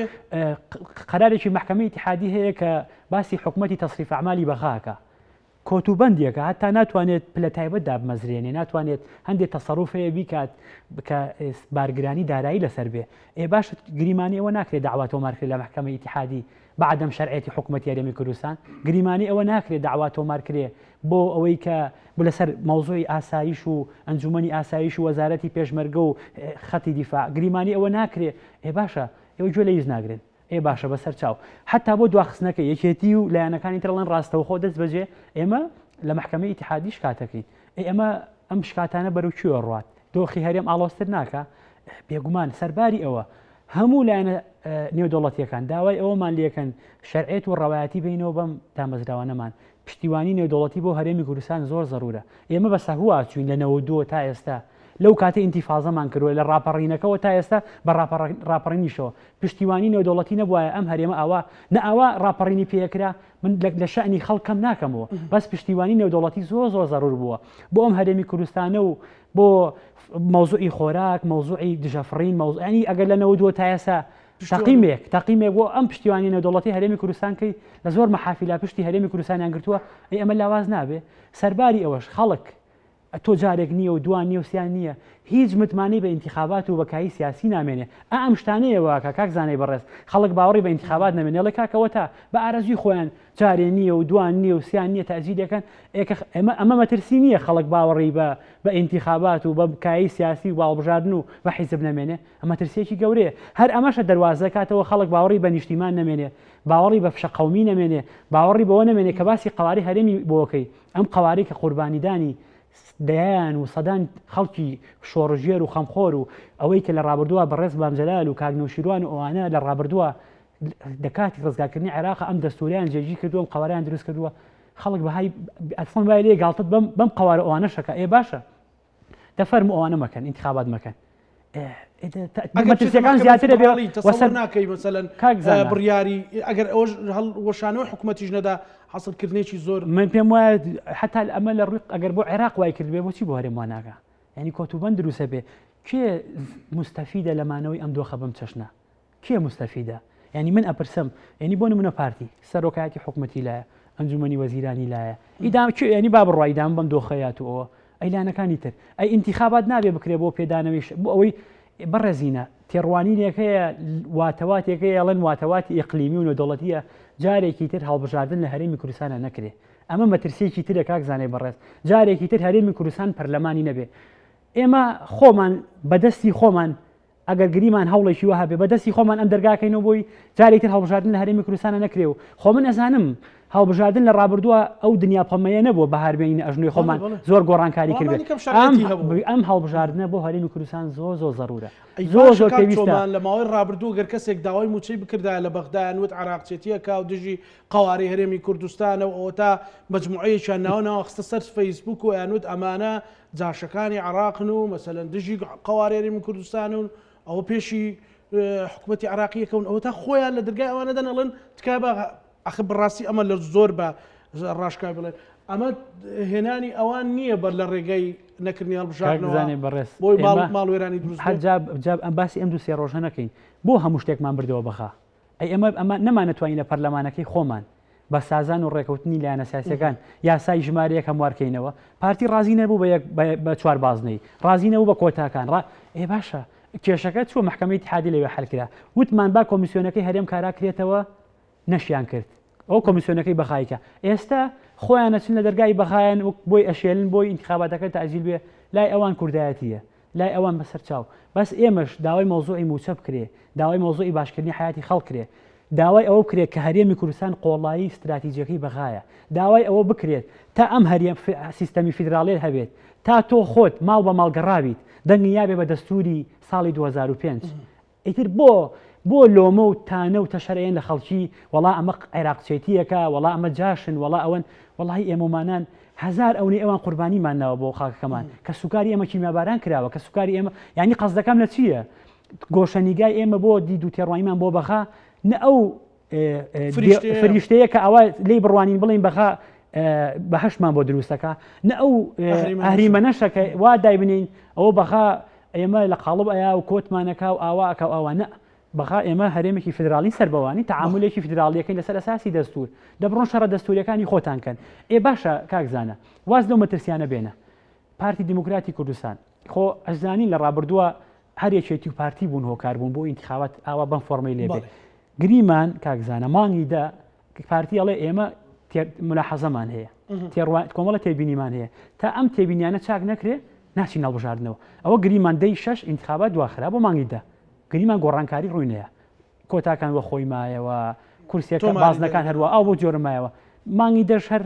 قەرارێکی مەحکەمەی ئیتیحادی هەیە کە باسی حکومەتی تەسریف ئەعمالی بەغاکە کۆتوبەندێکە هەتا ناتوانێت پلە تایبەت دابمەزرێنێ ناتوانێت هەندێک تەسەروف هەیە بیکات کە بارگرانی دارایی لەسەر بێ ئێ باش گریمانی ئەوە ناکرێت داوا تۆمار کرێت لە مەحکەمەی ئیتیحادی بە عەدەم شەرعیەتی حکومەتی هەرێمی کوردستان گریمانی ئەوە ناکرێت داوا تۆمار کرێ بۆ ئەوەی کە لەسەر مەوزوعی ئاسایش و ئەنجومەنی ئاسایش و وەزارەتی پێشمەرگە و خەتی دیفاع گریمانی ئەوە ناکرێ ئێ باشە ئێوە گوێ لە هیچ ناگرن ئێ باشە بەسەر چاو حتا بۆ دواخستنەکە یەکێتی و لایەنەکانی تر ئەڵێن ڕاستەوخۆ دەست بەجێ ئێمە لە مەحکەمەی ئیتیحادی شکاتەکەین ئێ ئەمە ئەم شکاتانە بەرەو کوێ ڕوات دۆخی هەرێم ئاڵۆزتر ناکا بێگومان سەرباری ئەوە هەموو لایەنە نێودەوڵەتیەکان داوای ئەوەمان لێکەن شەرعێت و ڕەوایەتی بینەوە بەم دامەزراوانەمان پشتیوانی نێودەوڵەتی بۆ هەرێمی کوردستان زۆر زەرورە ئێمە بە سەهوا چوین لە 92 تا ئێستا لەو کاتی ئینتیفازەمان کردووە لە ڕاپەڕینەکەەوە تا ئێستا بە ڕاپەڕینیشەوە پشتیوانی نێودەوڵەتی نەبوایە ئەم هەرێمە ئاوا نە ئاوا ڕاپەڕینی پێکرا من لە شەئنی خەڵک کەم ناکەمەوە بەس پشتیوانی نێودەوڵەتی زۆر زۆر زەرور بووە بۆ ئەم هەرێمی کوردستانە و بۆ مەوزوعی خۆراک مەوزوعی دژەفڕین مەوزوعی ئەگەر لە 92 تا ئێستا. تەقیمێک تەقیمێک بۆ ئەم پشتیوانی نێودەوڵەتی هەرێمی کوردستان کەی لە زۆر مەحافیلا پشتی هەرێمی کوردستانیان گرتووە ئەی ئەمە لاواز نابێ سەرباری ئەوەش خەڵک تۆ جارێک نییە و دوان نییە و سیان نییە هیچ متمانەی بە ئینتیخابات و بە کایی سیاسی نامێنێ ئا ئەم شتانەیە واکە کاک زانای بەڕێز خەڵک باوەڕی بە ئینتیخابات نەمێنێ ئەڵێ کاکە وەتا بە ئارەزووی خۆیان جارێ نییە و دوان نییە و سیان نییە تەئجیلەکەن ئێ کە ئێمە ئەمە مەترسی نییە خەڵک باوەڕی بە بە ئینتیخابات و بە کایی سیاسی و بە هەڵبژاردن و بە حیزب نەمێنێ مەترسیەکی گەورەیە. هەر ئەمەشە دەروازە کاتەوە خەڵک باوەڕی بە نیشتیمان نەمێنێ، باوەڕی بە فشە قەومی نەمێنێ، باوەڕی بەوە نەمێنێ کە باسی قەوارەی هەرێمی بۆکەی، ئەم قەوارەی کە قوربانیدانی دەیان و سەدان خەڵکی شۆڕشگێر و خەمخۆر و ئەوەی کە لە ڕابردووە بەڕێز مام جەلال و کاک نەوشیروان و ئەوانە لە ڕابردووە لە کاتی ڕزگارکردنی عێراق ئەم دەستوریان جێگیر کردووە، ئەم قەوارەیان دروست کردووە، خەڵک بەهای ئەسڵەن وای لێ گاڵتەت بەم بەم قەوارە ئەوانەشەکە ئێ باشە دە فەرموو ئەوانە مەکەن ئینتخابات مەکەن مەترسیەکان زیاترە بێ وەسەر ناکەی مەسەلەن بڕیاری ئەگەر ئەوەش وەشانەوەی حکوومەتیش نەدا حەسرکردنێکی زۆر من پێم وایە حتا ئەمە لە ڕووی ئەگەر بۆ عێراق وای کرد بێ بۆچی بۆ هەرێم وا ناکا یعنی کۆتوبەند دروسە بێ کێ مستەفیدە لە مانەوەی ئەم دۆخە بەم چەشنە کێ موستەفیدە؟ یانی من ئەپرسم یانی بۆ نمونە پارتی سەرۆکایەتی حکومەتی لایە ئەنجومەنی وەزیرانی لایە ئیدام کێ یانی با بڕوا ئیدام بەم دۆخە یات و ئەوە ئەی لایەنەکانی تر ئەی ئینتیخابات نابێ بکرێ بۆ پێدانەوەی بۆ ئەوەی بەڕێزینە تێڕوانینێک هەیە واتەواتێک هەیە ئەڵێن واتەواتی ئیقلیمی و نێودەوڵەتیە جارێکی تر هەڵبژاردن لە هەرێمی کوردستانە نەکرێ ئەمە مەترسیەکی ترە کاک زانای بەڕێز جارێکی تر هەرێمی کوردستان پەرلەمانی نەبێ ئێمە خۆمان بەدەستی خۆمان ئەگەر گریمان هەوڵێکی وەها بێ بە دەستی خۆمان ئەم دەرگا کەینەوە بۆی جارێکی تر هەڵبژاردن لە هەرێمی کوردستانە نەکرێ و خۆ من ئەزانم هەڵبژاردن لە ڕابردووە ئەو دنیا پەمەیە نەبووە بەهار بێنینە ئەژنۆی خۆمان زۆر گۆڕانکاری کردبێ ئەم هەڵبژاردنە بۆ هەرێمی کوردستان زۆر زۆر زەرورە زۆر زۆر پێویستە لە ماوەی ڕابردوو گەر کەسێک داوای مووچەی بکردایە لە بەغدایان وت عراقچێتیەکە و دژی قەوارەی هەرێمی کوردستانە و ئەوەتا مەجموعەیەکیان ناوە ناوە خستە سەر فەیسبوک و ئەیانوت ئەمانە جاشەکانی عراقن و مەسەلەن دژی قەوارەی هەرێمی کوردستان و ئەوە پێشی حکوومەتی عراقیەکەون ئەوە تا خۆیان لە دەرگای ئەوانە دەن ئەڵێن تکایە بە ئەخ بەڕاستی ئەمە لە زۆر بە ڕاشکای بڵێن ئەمە هێنانی ئەوان نییە بەر لە ڕێگەی نەکردنی هەڵبژاردنەوە بەڕێز بۆی ماڵوێرانی دروست هەر جا ئەم باسی ئەم دوو سێ ڕۆژە نەکەین بۆ هەموو شتێکمان بردەوە بەخا ئەی ئێمە ئەمە نەمانەتوانی لە پەرلەمانەکەی خۆمان بە سازان و ڕێکەوتنی لایەنە سیاسیەکان یاسای ژمارە یەک هەموار کەینەوە؟ پارتی ڕازی نەبوو بە یەک بە چوار بازنەی، ڕازی نەبوو بە کۆتاکان، ڕا ئێ باشە کێشەکە چووە مەحکەمەی ئیتیحادی لەوێ حەل کرا. وتمان با کۆمیسیۆنەکەی هەرێم کارا کرێتەوە نەشیان کرد. ئەو کۆمیسیۆنەکەی بەغای کە ئێستا خۆیان ئەچن لە دەرگای بەغایان وەک بۆی ئەشێلن بۆی ئینتخاباتەکە تەئجیل بێ لای ئەوان کوردایەتیە. لای ئەوان بەسەر چاو. بەس ئێمەش داوای مەوزوعی مووچە بکرێ، داوای مەوزوعی باشکردنی حەیاتی خەڵک کرێ، داوای ئەوە بکرێت کە هەرێمی کوردستان قۆڵایی ستراتیجیەکەی بەغایە، داوای ئەوە بکرێت تا ئەم هەرێم سیستەمی فیدراڵیەت هەبێت، تا تۆ خۆت ماڵ بە ماڵ گەڕاویت، دەنگی یابێ بە دەستوری ساڵی 2005. ئیتر بۆ بۆ لۆمە و تانە و تەشەر ئەیەن لە خەڵکی وەڵا ئەمە عێراقچێتیەکە وەڵا ئەمە جاشن وەڵا ئەوەن وەڵاهی ئێمەمانان هەزار ئەونەی ئەوان قوربانیمان ناوە بۆ خاکەکەمان کە سوکاری ئێمە کیمیاباران کراوە کە سوکاری ئێمە یعنی قەزدەکەم لە چییە گۆشەنیگای ئێمە بۆ دید و تێڕوانیمان بۆ بەغا نە ئەو فریشتەیە کە ئەوە لی بڕوانین بڵین بەغا بەهشتمان بۆ دروستەکە نە ئەو ئەهریمەنەشە کە وا دایبنین ئەوە بەغا ئێمە لە قاڵب ئەیا و کۆتمانەکا و ئاوا ئەکا و ئاوا نە بەغا ئێمە هەرێمێکی فیدراڵین سەربەوانی تەعامولێکی فیدراڵیەکەین لەسەر ئەساسی دەستور دەبڕۆن شەڕە دەستوریەکانی خۆتان کەن ئێ باشە کاک زانا واز لەو مەترسیانە بێنە پارتی دیموکراتی کوردستان خۆ ئەشزانین لە ڕابردووە هەر یەکێتی و پارتی بوون هۆکار بوون بۆ ئینتخابات ئاوا بەم فۆرمەی لێ بێ گریمان کاک زانا مانگی دە پارتی ئەڵێ ئێمە ملاحەزەمان هەیە کۆمەڵە تێبینیمان هەیە تا ئەم تێبینیانە چاک نەکرێ ناچین هەڵبژاردنەوە ئەوە گریمان دەی شەش ئینتخابات دواخرا بۆ مانگی دە گریمان گۆڕانکاری ڕووینەیە کۆتاکان وە خۆی مایەوە کورسیەکە بازنەکان هەروە ئەو بۆ جۆرە مایەوە مانگی دەش هەر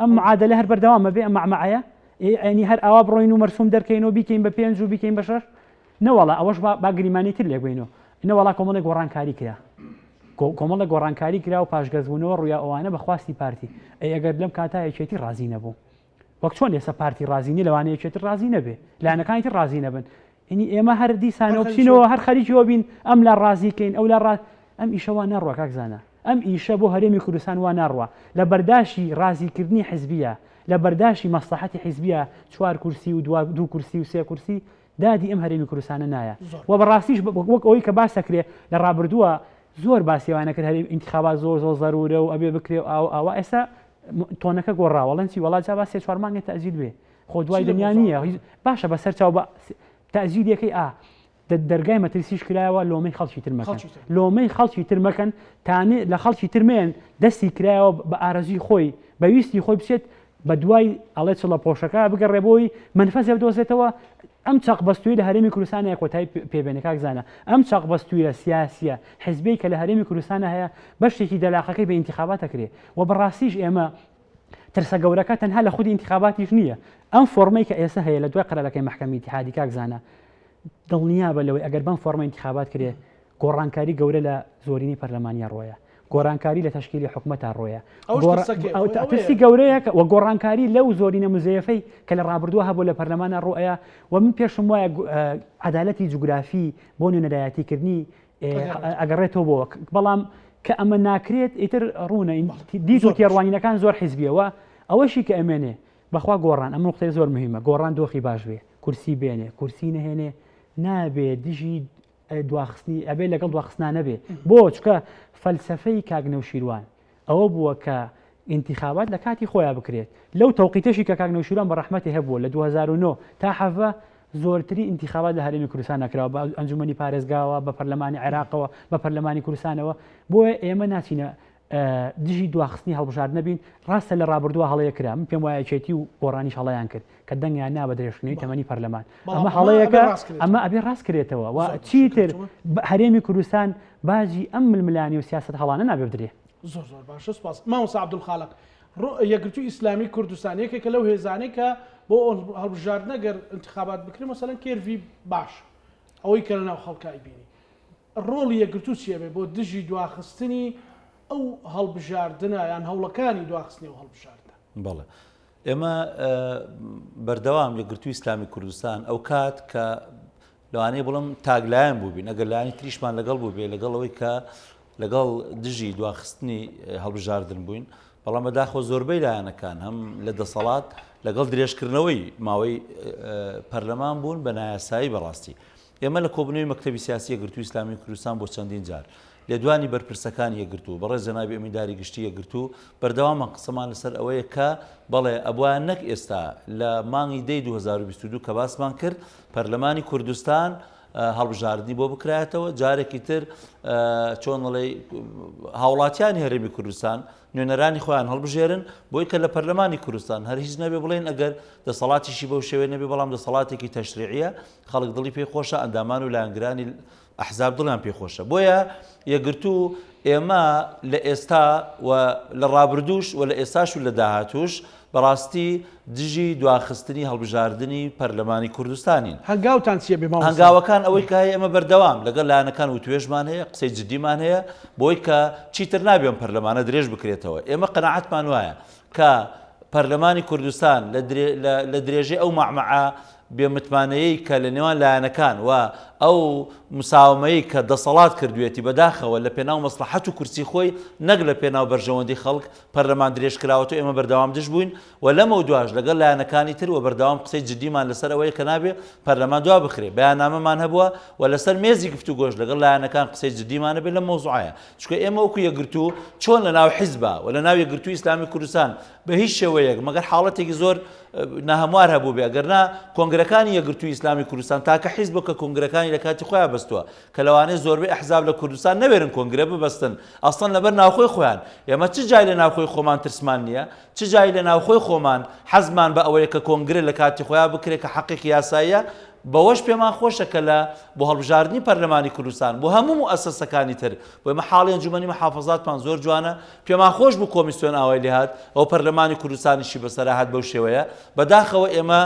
ئەم معادلە هەر بەردەوامە بێ ئەم مەعمەعەیە ئەنی هەر ئاوا بڕۆین و مەرسوم دەرکەین و بیکەین بە پێنج و بیکەین بە شەش نەوەڵا ئەوەش با گریمانی تر لێک بینەوە نەوەڵا کۆمەڵێک گۆڕانکاری کرا کۆمەڵە گۆڕانکاری کرا و پاشگەزبوونەوە ڕوویا ئەوانە بە خواستی پارتی ئەی ئەگەر لەم کاتا یەکێتی ڕازی نەبوو وەک چۆن ئێستا پارتی ڕازی نیە لەوانەیە یەکێتی ڕازی نەبێ لایەنەکانی تر ڕازی نەبن یعنی ئێمە هەر دیسانەوە بچینەوە هەر خەریکیەوە بین ئەم لا ڕازی کەین ئەو لا ڕا ئەم ئیشە وا ناڕوا کاک زانا ئەم ئیشە بۆ هەرێمی کوردستان وا ناڕوا لە بەرداشی ڕازیکردنی حزبیە لە بەرداشی مەسلحەتی حزبیە چوار کورسی و دوو کورسی و سێ کورسی. دادی ئەم هەرێمی کوردستانە نایە و بەڕاستیش وەک ئەوەی کە باس دەکرێ لە ڕابردووە زۆر باسی ئەوانە کرد هەرێم ئینتخابات زۆر زۆر زەرورە و ئەبێ بکرێ و ئاوا ئاوا ئێستا تۆنەکە گۆڕاوە ڵێن چی وەڵا جا با سێ چوار مانگێ تەئجیل بێ خۆ دوای دنیا نییە باشە بەسەر چاو بە تەئجیلەکەی ئا دەرگای مەترسیش کرایەوە لۆمەی خەڵکی تر مەکەن لۆمەی خەڵکی تر مەکەن تانێ لە خەڵکی تر مێن دەستی کرایەوە بە ئارەزوی خۆی بە ویستی خۆی بچێت بە دوای ئەڵێ چڵە پۆشەکە بگەڕێ بۆی مەنفەزێ بدۆزێتەوە ئەم چەق بەستووی لە هەرێمی کوردستانە کۆتای پێبێنێ کاک زانا ئەم چەق بەستوویە سیاسیە حزبەی کە لە هەرێمی کوردستانە هەیە بەشێکی دەلاقەکەی بە ئینتخابات ئەکرێ و بەڕاستیش ئێمە ترسە گەورەکە تەنها لە خودی ئینتخاباتیش نییە ئەم فۆرمەی کە ئێستا هەیە لە دوای قەرارەکەی مەحکەمەی ئیتیحادی کاک زانا دڵنیابە لەوەی ئەگەر بەم فۆرمە ئینتخابات کرێ گۆڕانکاری گەورە لە زۆرینەی پەرلەمانیا ڕۆیە گۆڕانکاری لە تەشکیلی حکومەتا ڕۆیە ترسی گەورەیە و گۆڕانکاری لەو زۆرینە مزەیەفەی کە لە ڕابردووە هەبوو لە پەرلەمانە ڕوئەیە و من پێشم وایە عەدالەتی جوگرافی بۆ نوێنەرایەتیکردنی ئەگەڕێتەوە بۆ بەڵام کە ئەمە ناکرێت ئیتر ڕوونە دیت و تێڕوانینەکان زۆر حیزبیەوە ئەوەشی کە ئەمێنێ بەخوا گۆڕان ئەم نقطەیە زۆر مهمە گۆڕان دۆخی باش بێ کورسی بێنێ کورسی نەهێنێ نابێ دژی دواخستنی ئەبێ لەگەڵ دواخستنا نەبێ بۆ چکە فەلسفەی کاک نەوشیروان ئەوە بووە کە ئینتیخابات لە کاتی خۆیان بکرێت لەو تەوقیتەشی کە کاک نەوشیروان بە ڕەحمەتی هەبووە لە 2009 تا حەڤە زۆرترین ئینتیخابات لە هەرێمی کوردستان نەکراوە بە ئەنجومەنی پارێزگاوە بە پەرلەمانی عێراقەوە بە پەرلەمانی کوردستانەوە بۆیە ئێمە ناچینە دژی دواخستنی هەڵبژاردنە بین، ڕاستە لە ڕابردووە هەڵەیەک کرا، من پێم وایە یەکێتی و گۆڕانیش هەڵەیان کرد کە دەنگیان نا بە درێژکردنەوەی تەمەنی پەرلەمان، ئەمە هەڵەیەکە، ئەمە ئەبێ ڕاست کرێتەوە و چیتر هەرێمی کوردستان باجی ئەم ململانێ و سیاسەت هەڵانە نابێ بدرێ. زۆر زۆر باشە سوپاس مامۆستا عەبدولخالق. یەکگرتووی ئیسلامی کوردستان یەکێکە لەو هێزانەی کە بۆ هەڵبژاردنە گەر ئینتخابات بکرێ مەسەلەن کێرڤی باش ئەوەی کە لەناو خەڵکا ئەیبینی ڕۆڵی یەکگرتوو چی ئەبێ بۆ دژی دواخستنی ئەو هەڵبژاردنە یان هەوڵەکانی دواخستنی ئەو هەڵبژاردنە؟ بەڵێ ئێمە بەردەوام یەکگرتووی ئیسلامی کوردستان ئەو کات کە لەوانەیە بڵم تاگلایەن بووبین ئەگەر لایەنی تریشمان لەگەڵ بوو بێ لەگەڵ ئەوەی کە لەگەڵ دژی دواخستنی هەڵبژاردن بووین بەڵام بەداخەوە زۆربەی لایەنەکان هەم لە دەسەڵات لەگەڵ درێژکردنەوەی ماوەی پەرلەمان بوون بە نایاسایی بەڕاستی ئێمە لە کۆبوونەوەی مەکتەبی سیاسی یەکگرتووی ئیسلامیی کوردستان بۆ چەندین جار لێدوانی بەرپرسەکانی یەکگرتوو، بەڕێز جەنابی ئەمینداری گشتی یەکگرتوو، بەردەوامان قسەمان لەسەر ئەوەیە کە بەڵێ ئەبوایە نەک ئێستا لە مانگی دەی 2022 کە باسمان کرد پەرلەمانی کوردستان هەڵبژاردنی بۆ بکرایەتەوە جارێکی تر چۆن دەڵێی هاوڵاتیانی هەرێمی کوردستان نوێنەرانی خۆیان هەڵبژێرن بۆی کە لە پەرلەمانی کوردستان هەر هیچ نەبێ بڵێن ئەگەر دەسەڵاتیشی بەو شێوەیە نەبێ بەڵام دەسەڵاتێکی تەشریعیە خەڵک دڵی پێی خۆشە ئەندامان و لایەنگرانی ئەحزاب دڵیان پێ خۆشە بۆیە یەکگرتوو ئێمە لە ئێستا و لە ڕابردووش و لە ئێستاش و لە داهاتووش بەڕاستی دژی دواخستنی هەڵبژاردنی پەرلەمانی کوردستانین. هەنگاوتان چیە بێ مامۆستا؟ هەنگاوەکان ئەوەی کە هەیە ئێمە بەردەوام لەگەڵ لایەنەکان وتوێژمان هەیە، قسەی جدیمان هەیە بۆی کە چیتر نابێ ئەم پەرلەمانە درێژ بکرێتەوە. ئێمە قەناعەتمان وایە کە پەرلەمانی کوردستان لە درێژەی ئەو مەعمەعە بێ متمانەیەی کە لە نێوان لایەنەکان و ئەو مساوەمەیەی کە دەسەڵات کردوێتی بەداخەوە لە پێناو مەسڵەحەت و کورسی خۆی نەک لە پێناو بەرژەوەندی خەڵک پەرلەمان درێژ کراوەتەوە ئێمە بەردەوام دژ بووین و لەمەودواش لەگەڵ لایەنەکانی تر و بەردەوام قسەی جدیمان لەسەر ئەوەیە کە نابێ پەرلەمان دوا بخرێ بەیاننامەمان هەبووە و لەسەر مێزی گفتوگۆش لەگەڵ لایەنەکان قسەی جدیمان هەبێ لەم مەوزوعەیە چونکە ئێمە وەکو یەکگرتوو چۆن لە ناو حیزبا و لە ناو یەکگرتووی ئیسلامی کوردستان بە هیچ شێوەیەک مەگەر حاڵەتێکی زۆر ناهەموار هەبووبێ ئەگەرنا کۆنگرەکانی یەکگرتووی ئیسلامی کوردستان تاکە حیزبە کە کۆنگرەکانی لە کاتی خۆیان بەستووە کە لەوانەیە زۆربەی ئەحزاب لە کوردستان نەوێرن کۆنگرە ببەستن ئەسڵەن لەبەر ناوخۆی خۆیان ئێمە چ جای لە ناوخۆی خۆمان ترسمان نییە چ جای لە ناوخۆی خۆمان حەزمان بە ئەوەیە کە کۆنگرە لە کاتی خۆیان بکرێت کە حەقێکی یاساییە بەوەش پێمان خۆشە کە لە بۆ هەڵبژاردنی پەرلەمانی کوردستان بۆ هەموو موئەسەسەکانی تر بۆ ئێمە حاڵی ئەنجومەنی محافەزاتمان زۆر جوانە پێمان خۆش بوو کۆمیسیۆن ئاوای لێهات ئەو پەرلەمانی کوردستانیشی بەسەرا هات بەو شێوەیە بەداخەوە ئێمە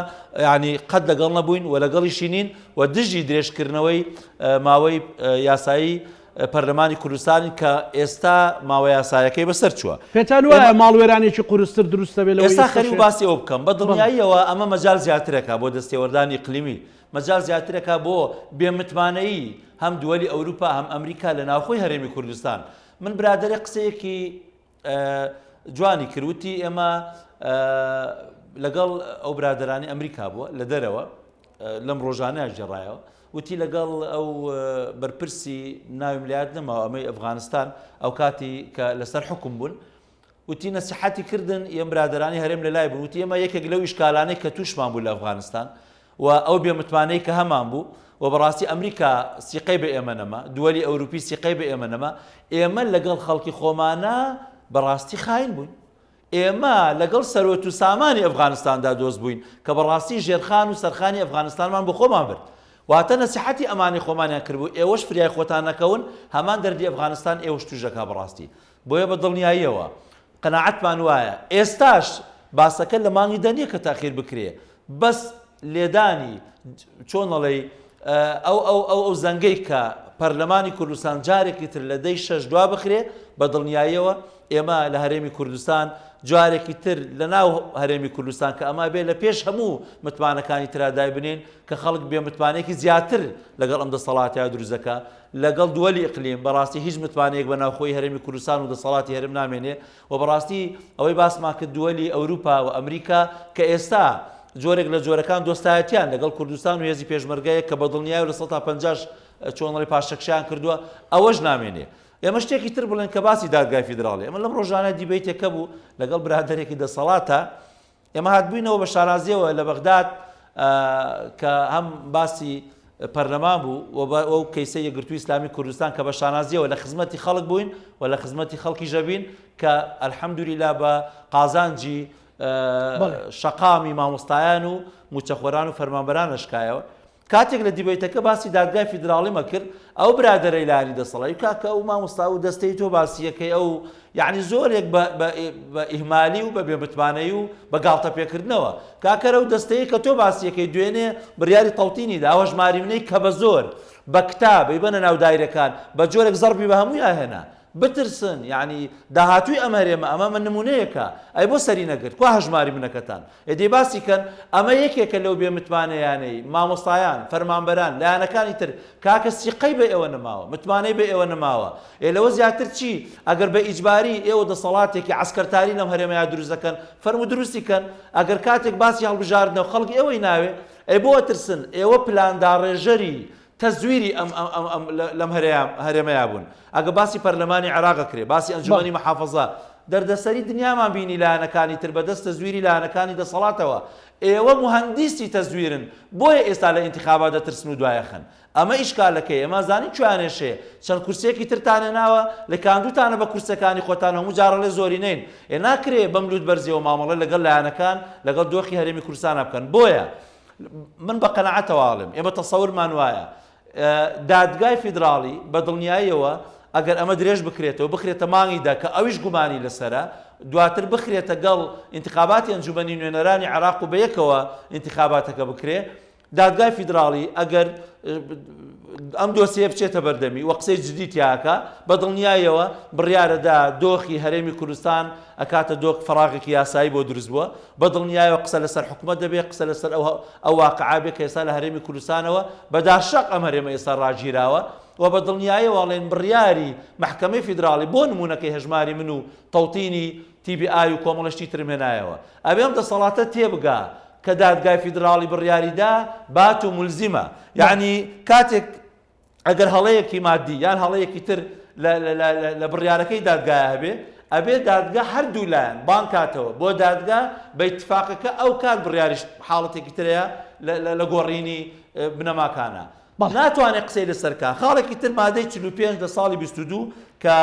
یعنی قەت لەگەڵ نەبووین و لەگەڵیشی نین و دژی درێژکردنەوەی ماوەی یاسایی پەرلەمانی کوردستانین کە ئێستا ماوە یاسایەکەی بەسەر چووە. پێتان وایە ماڵوێرانێکی قورستر دروست دەبێت لەوەی ئێستا خەریک باسی ئەوە بکەم بە دڵنیاییەوە ئەمە مەجال زیاترەکە بۆ دەستێوەردانی ئیقلیمی مەجال زیاترەکە بۆ بێ متمانەیی هەم دووەلی ئەوروپا هەم ئەمریکا لە ناوخۆی هەرێمی کوردستان من برادەرێک قسەیەکی جوانی کرد وتی ئێمە لەگەڵ ئەو برادەرانی ئەمریکا بووە لە دەرەوە. لەم ڕۆژانە گێڕایەوە وتی لەگەڵ ئەو بەرپرسی ناویم لە یاد نەماوە ئەمەی ئەفغانستان ئەو کاتی کە لەسەر حکوم بوون وتی نەسیحەتی کردن یەم برادەرانی هەرێم لە لای بوون وتی ئێمە یەکێک لەو ئیشکالانەی کە تووشمان بوو لە ئەفغانستان و ئەو بێ متمانەی کە هەمان بوو و بەڕاستی ئەمریکا سیقەی بە ئێمە نەما دووەلی ئەوروپی سیقەی بە ئێمە نەما ئێمە لەگەڵ خەڵکی خۆمانە بەڕاستی خاین بووین ئێمە لەگەڵ سەروەت و سامانی ئەفغانستاندا دۆست بووین کە بەڕاستی ژێرخان و سەرخانی ئەفغانستانمان بۆ خۆمان برد. واتە نەسیحەتی ئەمانەی خۆمانیان کردبوو ئێوەش فریای خۆتان نەکەون هەمان دەردی ئەفغانستان ئێوەش توش دەکا بەڕاستی. بۆیە بە دڵنیاییەوە قەناعەتمان وایە ئێستاش باسەکە لە مانگی دە نیە کە تاخیر بکرێ بەس لێدانی چۆن ئەڵێی ئەو ئەو ئەو ئەو زەنگەی کە پەرلەمانی کوردستان جارێکی تر لە دەی شەش دوا بخرێ بە دڵنیاییەوە ئێمە لە هەرێمی کوردستان جارێکی تر لە ناو هەرێمی کوردستان کە ئەمە بێ لە پێش هەموو متمانەکانی ترا دایبنێن کە خەڵک بێ متمانەیەکی زیاتر لەگەڵ ئەم دەسەڵاتیا دروست دەکا لەگەڵ دووەلی ئیقلیم بەڕاستی هیچ متمانەیەک بە ناوخۆی هەرێمی کوردستان و دەسەڵاتی هەرێم نامێنێ و بەڕاستی ئەوەی باسمان کرد دووەلی ئەوروپا و ئەمریکا کە ئێستا جۆرێک لە جۆرەکان دۆستایەتیان لەگەڵ کوردستان و هێزی پێشمەرگەیە کە بە دڵنیای لە 150 چۆنڵی پاشەکشیان کردووە ئەوەش نامێنێ ئێمە شتێکی تر بڵێن کە باسی دادگای فیدراڵی ئەمە لەم ڕۆژانە debate ێکە بوو لەگەڵ برادەرێکی دەسەڵاتە ئێمە هاتبووینەوە بە شانازیەوە لە بەغداد کە هەم باسی پەرلەمان بوو و ئەو کەیسە یەکگرتووی ئیسلامی کوردستان کە بە شانازیەوە لە خزمەتی خەڵک بووین و لە خزمەتی خەڵکی ژەبین کە الحەمدولیلا بە قازانجی شەقامی مامۆستایان و موچەخۆران و فەرمانبەران نەشکایەوە کاتێک لە debate ەکە باسی دادگای فیدراڵیمە کرد ئەو برادەرەی لایەنی دەسەڵی کاکە ئەو مامۆستا و دەستەی تۆ باسیەکەی ئەو یعنی زۆرێک بە ئیهمالی و بە بێمتمانەی و بە گاڵتە پێکردنەوە کاکەرە و دەستەیە کە تۆ باسیەکەی دوێنێ بڕیاری تەوتینی دا هەژماری منەی کە بە زۆر بە کتاب ئەیبەنە ناو دایرەکان بە جۆرێک زەڕبی بە هەموویا هێنا بترسن یعنی داهاتووی ئەم هەرێمە ئەمە من نمونەیەکە ئەی بۆ سەری نەگرت کوا هەژماری منەکەتان ئێدی باسی کەن، ئەمە یەکێکە لەو بێ متمانەیانەی مامۆستایان، فەرمانبەران، لایەنەکانی تر، کاکە سیقەی بە ئێوە نەماوە، متمانەی بە ئێوە نەماوە، ئێ لەوە زیاتر چی، ئەگەر بە ئیجباری ئێوە دەسەڵاتێکی عەسکەرتاری لەم هەرێمەیا دروست دەکەن، فەرموو دروستی کەن، ئەگەر کاتێک باسی هەڵبژاردنە و خەڵک ئێوەی ناوێ، ئەی بۆ ئەترسن، ئێوە پلانداڕێژەری تەزویری ئەم ئەم ئەم ئەم لەم هەرێمەیا بوون ئەگە باسی پەرلەمانی عێراق ئەکرێ باسی ئەنجومەنی محافەزە دەردەسەری دنیامان بینی لایەنەکانی تر بەدەست تەزویری لایەنەکانی دەسەڵاتەوە ئێوە موهەندیسی تەزویرن بۆیە ئێستا لە ئینتخابات دەترسن و دوایەخەن ئەمە ئیشکالەکەی ئێمە زانین کوێیانێشێ چەند کورسیەکی ترتان هێناوە لکاندوتانە بە کورسەکانی خۆتان هەموو جارەڵێ زۆرینەین ئێ ناکرێ بەم لوت بەرزیەوە مامەڵە لەگەڵ لایەنەکان لەگەڵ دۆخی هەرێمی کوردستانا بکەن بۆیە من بە قەناعەتەوە ئەڵێم ئێمە تەسەورمان وایە دادگای فیدراڵی بە دڵنیاییەوە ئەگەر ئەمە درێژ بکرێتەوە بخرێتە مانگی دە کە ئەویش گومانی لەسەرە دواتر بخرێتە گەڵ ئینتخاباتی ئەنجومەنی نوێنەرانی عێراق و بەیەکەوە ئینتخاباتەکە بکرێ دادگای فیدراڵی ئەگەر ئەم دۆسیە بچێتە بەردەمی و قسەی جدی تیاکە بە دڵنیایەوە بڕیارەدا دۆخی هەرێمی کوردستان ئەکاتە دۆخ فەراغێکی یاسایی بۆ دروست بووە بە دڵنیایەوە قسە لەسەر حکومەت دەبێ قسە لەسەر ئەو ئەو واقعە بێ کە ئێستا لە هەرێمی کوردستانەوە بە داشەق ئەم هەرێمە ئێستا ڕاگیراوە و بە دڵنیایەوە ئەڵێن بڕیاری مەحکەمەی فیدراڵی بۆ نموونەکەی هەژماری من و تەوتینی تیبی ئای و کۆمەڵە شتی ترم هێنایەوە ئەبێ ئەم دەسەڵاتە تێبگا کە دادگای فیدراڵی بڕیاری دا بات و مولزیمە یەعنی کاتێک ئەگەر هەڵەیەکی مادی یان هەڵەیەکی تر لە بڕیارەکەی دادگایە هەبێ ئەبێ دادگا هەردوو لایەن بانگ کاتەوە بۆ دادگا بە ئیتفاقەکە ئەو کات بڕیاریش حاڵەتێکی ترەیە لە گۆڕینی بنەماکانە ناتوانێت قسەی لەسەر کا خاڵێکی تر مادەی 45 لە ساڵی 22 کە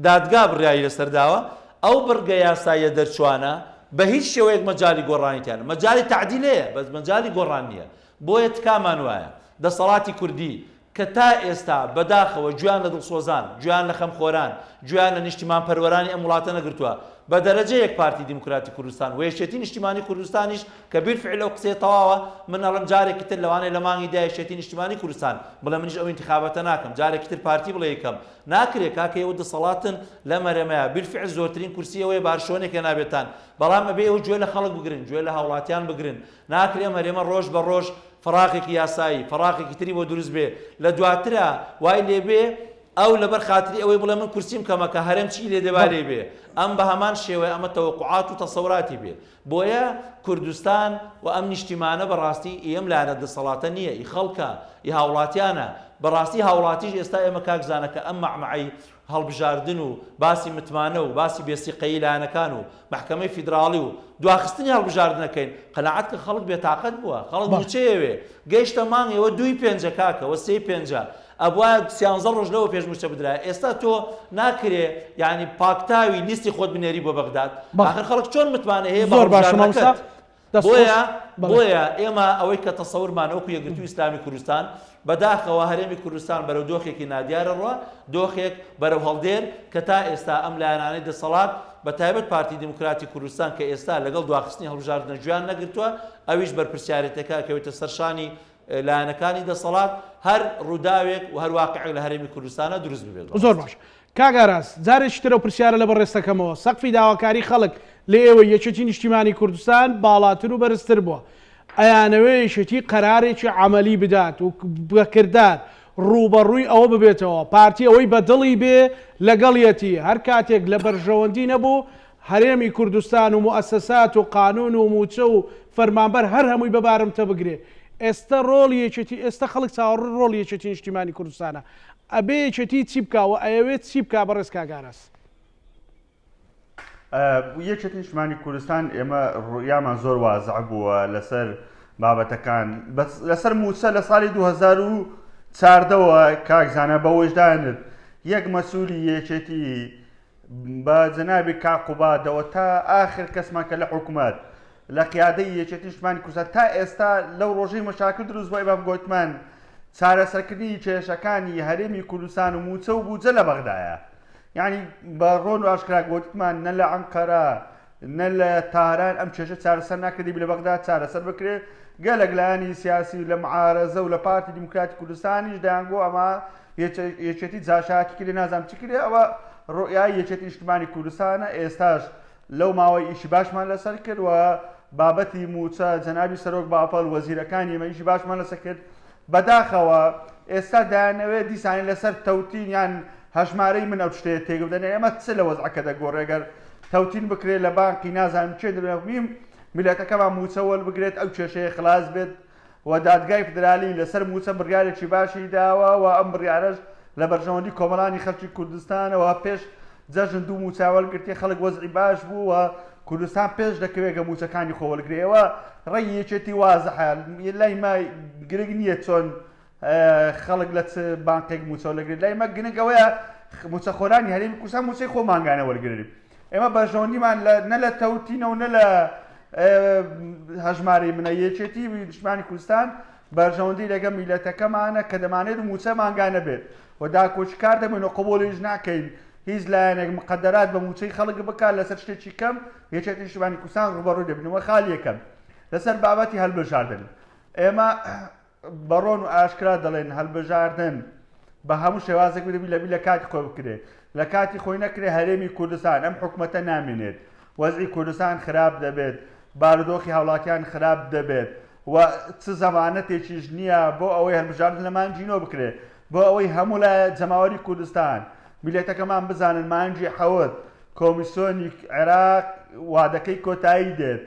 دادگا بڕیاری لەسەر داوە ئەو بڕگە یاساییە دەرچوانە بە هیچ شێوەیەک مەجالی گۆڕانی تیانە مەجالی تەعدیل هەیە بەس مەجالی گۆڕان نییە بۆیە تکامان وایە دەسەڵاتی کوردی کە تا ئێستا بەداخەوە گوێیان لە دڵسۆزان، گوێیان لە خەمخۆران، گوێیان لە نیشتیمانپەروەرانی ئەم وڵاتە نەگرتووە، بە دەرەجە یەک پارتی دیموکراتی کوردستان و یەکێتی نیشتیمانی کوردستانیش کە بیلفعل ئەو قسەیە تەواوە، من ئەڵێم جارێکی تر لەوانەیە لە مانگی دا یەکێتی نیشتیمانی کوردستان بڵێ منیش ئەو ئینتخاباتە ناکەم، جارێکی تر پارتی بڵێ یکەم. ناکرێ کاکە ئێوە دەسەڵاتن لەم هەرێمەیا، بیلفعل زۆرترین کورسی ئێوەیە بە هەر شۆنێکێ نابێتان، بەڵام ئەبێ ئێوە گوێ لە خەڵک بگرن، گوێ لە هاوڵاتیان بگرن، ناکرێ ئەم هەرێمە ڕۆژ بە ڕۆژ فەراغێکی یاسایی، فەراغێکی تری بۆ دروست بێ، لە دواترا وای لێ بێ. ئەو لەبەر خاتری ئەوەی بڵێ من کورسیم کەمە کە هەرێم چی لێ دێ با لێی بێ، ئەم بە هەمان شێوەیە ئەمە تەوەقوعات و تەسەوراتی بێ. بۆیە کوردستان و ئەم نیشتیمانە بە ڕاستی ئی ئەم لایەنە دەسەڵاتە نییە، ئی خەڵکە، ئی هاوڵاتیانە. بە ڕاستی هاوڵاتیش ئێستا ئێمە کاک زانا کە ئەم مەعمەعەی هەڵبژاردن و باسی متمانە و باسی بێ سیقەیی لایەنەکان و مەحکەمەی فیدراڵی و دواخستنی هەڵبژاردنەکەین، قەناعەت کە خەڵک بێتاقەت بووە، خەڵک مووچەی ئەوێ، گەیشتە مانگ ئێوە دووی پێنجە کاکە وە سێی پێنجە، ئەبوایە سیانزە ڕۆژ لەوە پێش مووچە بدرایە، ئێستا تۆ ناکرێ یانی پاکتاوی لیستی خۆت بنێری بۆ بەغداد، ئاخر خەڵک چۆن متمانەی هەیە بە زۆر باشە مامۆستا هەڵبژاردنەکەت؟ دەست خۆش بۆیە بەڵێ. بۆیە ئێمە ئەوەی کە تەسەورمانە وەکو یەکگرتووی ئیسلامی کوردستان، بەداخەوە هەرێمی کوردستان بەرەو دۆخێکی نادیار ئەڕوا، دۆخێک بەرەو هەڵدێر کە تا ئێستا ئەم لایەنانەی دەسەڵات بە تایبەت پارتی دیموکراتی کوردستان کە ئێستا لەگەڵ دواخستنی هەڵبژاردنە گوێیان نەگرتووە ئەویش بەرپرسیارێتەکە ئەکەوێتە سەر شانی لایەنەکانی دەسەڵات هەر ڕووداوێک و هەر واقعێک لە هەرێمی کوردستانا دروست ببێت زۆر بەڕاستی. باش کاک ئاراس جارێکی تر ئەو پرسیارە لە بەڕێزت دەکەمەوە سەقفی داواکاری خەڵک لە ئێوەی یەکێتی نیشتیمانی کوردستان باڵاتر و بەرزتر بووە ئەیانەوێ یەکێتی قەرارێکی عەمەلی بدات و بە کردار ڕووبەڕووی ئەوە ببێتەوە پارتی ئەوەی بە دڵی بێ لەگەڵیەتی هەر کاتێک لە بەرژەوەندی نەبوو هەرێمی کوردستان و موئەسەسات و قانون و مووچە و فەرمانبەر هەر هەمووی بە بارمتە بگرێ ئێستە ڕۆڵی یەکێتی ئێستە خەڵک چاوەڕوی ڕۆڵی یەکێتی نیشتیمانی کوردستانە ئەبێ یەکێتی چی بکا و ئەیەوێت چی بکا بەڕێز کاک ئاراس؟ یەکێتی نیشتمانی کوردستان ئێمە ڕوئیامان زۆر وازع بووە لەسەر بابەتەکان بەس لەسەر مووچە لە ساڵی 2014ەوە کاک زانا بە وەجدانت یەک مەسوولی یەکێتی بە جەنابی کاک قوبادەوە تا ئاخر کەسمان کە لە حکومەت لە قیادەی یەکێتی نیشتمانی کوردستان تا ئێستا لەو ڕۆژەی مەشاکل دروست بووە ئێمە گۆتمان چارەسەرکردنی کێشەکانی هەرێمی کوردستان و مووچە و بودجە لە بەغدایە یعنی بە ڕۆن و ئاشکرا گۆتمان نە لە ئەنقەرە نە لە تاران ئەم کێشە چارەسەر ناکرێت دەبی لە بەغدا چارەسەر بکرێت گەلەک لایەنی سیاسی لە معارەزە و لە پارتی دیموکراتی کوردستانیش دەیانگۆ ئەمە یەکێتی جاشایەتی کرێ نازانم چی کرێ ئەوە ڕۆیای یەکێتی نیشتمانی کوردستانە ئێستاش لەو ماوەی ئیشی باشمان لەسەر کرد و بابەتی موچە جەنابی سەرۆک بافڵ وەزیرەکانی ئێمە ئیشی باشمان لەسەر کرد بەداخەوە ئێستا دەیانەوێت دیسانی لەسەر تەوتین یان هەژمارەی من ئەو شتەیە تێک بدەن ئێمە چ لە وەزعەکە دەگۆڕێ گەر تەوتین بکرێت لە بانقی نازانم چێ دەبێت میلەتەکەمان موچە وەربگرێت ئەو کێشەیە خلاص بێت و دادگای فدرالی لەسەر مووچە بڕیارێکی باشی داوە و ئەم بڕیارەش لە بەرژەوەندی کۆمەڵانی خەڵکی کوردستانە و پێش جەژن دوو مووچە وەرگرتێ خەڵک وەزعی باش بوو و کوردستان پێش دەکەوێت گە مووچەکانی خۆ وەرگرێەوە ڕێی یەکێتی وازحە لای ما گرنگ نییە چۆن خەڵک لە چ بانقێک مووچە وەرگرێت لای مە گرنگ ئەوەیە مووچەخۆرانی هەرێمی کوردستان مووچەی خۆ مانگانە وەرگرن ئێمە بەرژەوەندیمان نە لە تەوتینە و نە لە هەژماری منە یەکێتی نیشتمانی کوردستان بەرژەوەندی لەگە میلەتەکەمانە کە دەمانێت مووچە مانگانە بێت و داکۆکیکار دەبین و قبوڵیش ناکەین هیچ لایەنێک مقدرات بە مووچەی خەڵک بکات لەسەر شتێکی کەم یەکێتی نیشتمانی کوردستان ڕووبەڕووی دەبینەوە خاڵی یەکەم لەسەر بابەتی هەلبژاردن ئێمە بە ڕۆن و ئاشکرا دەڵێن هەلبژاردن بە هەموو شێوازێک دەبی لەبی لە کاتی خۆی بکرێت لە کاتی خۆی نەکرێ هەرێمی کوردستان ئەم حکومەتە نامێنێت وەزعی کوردستان خراپ دەبێت بارودۆخی هاوڵاتیان خراپ دەبێت و چ زەمانەتێکیش نییە بۆ ئەوەی هەلبژاردن لە مانگی نۆ بکرێت بۆ ئەوەی هەموو لایە جەماوەری کوردستان میلەتەکەمان بزانن مانگی حەوت کۆمیسیۆنی عێراق وادەکەی کۆتایی دێت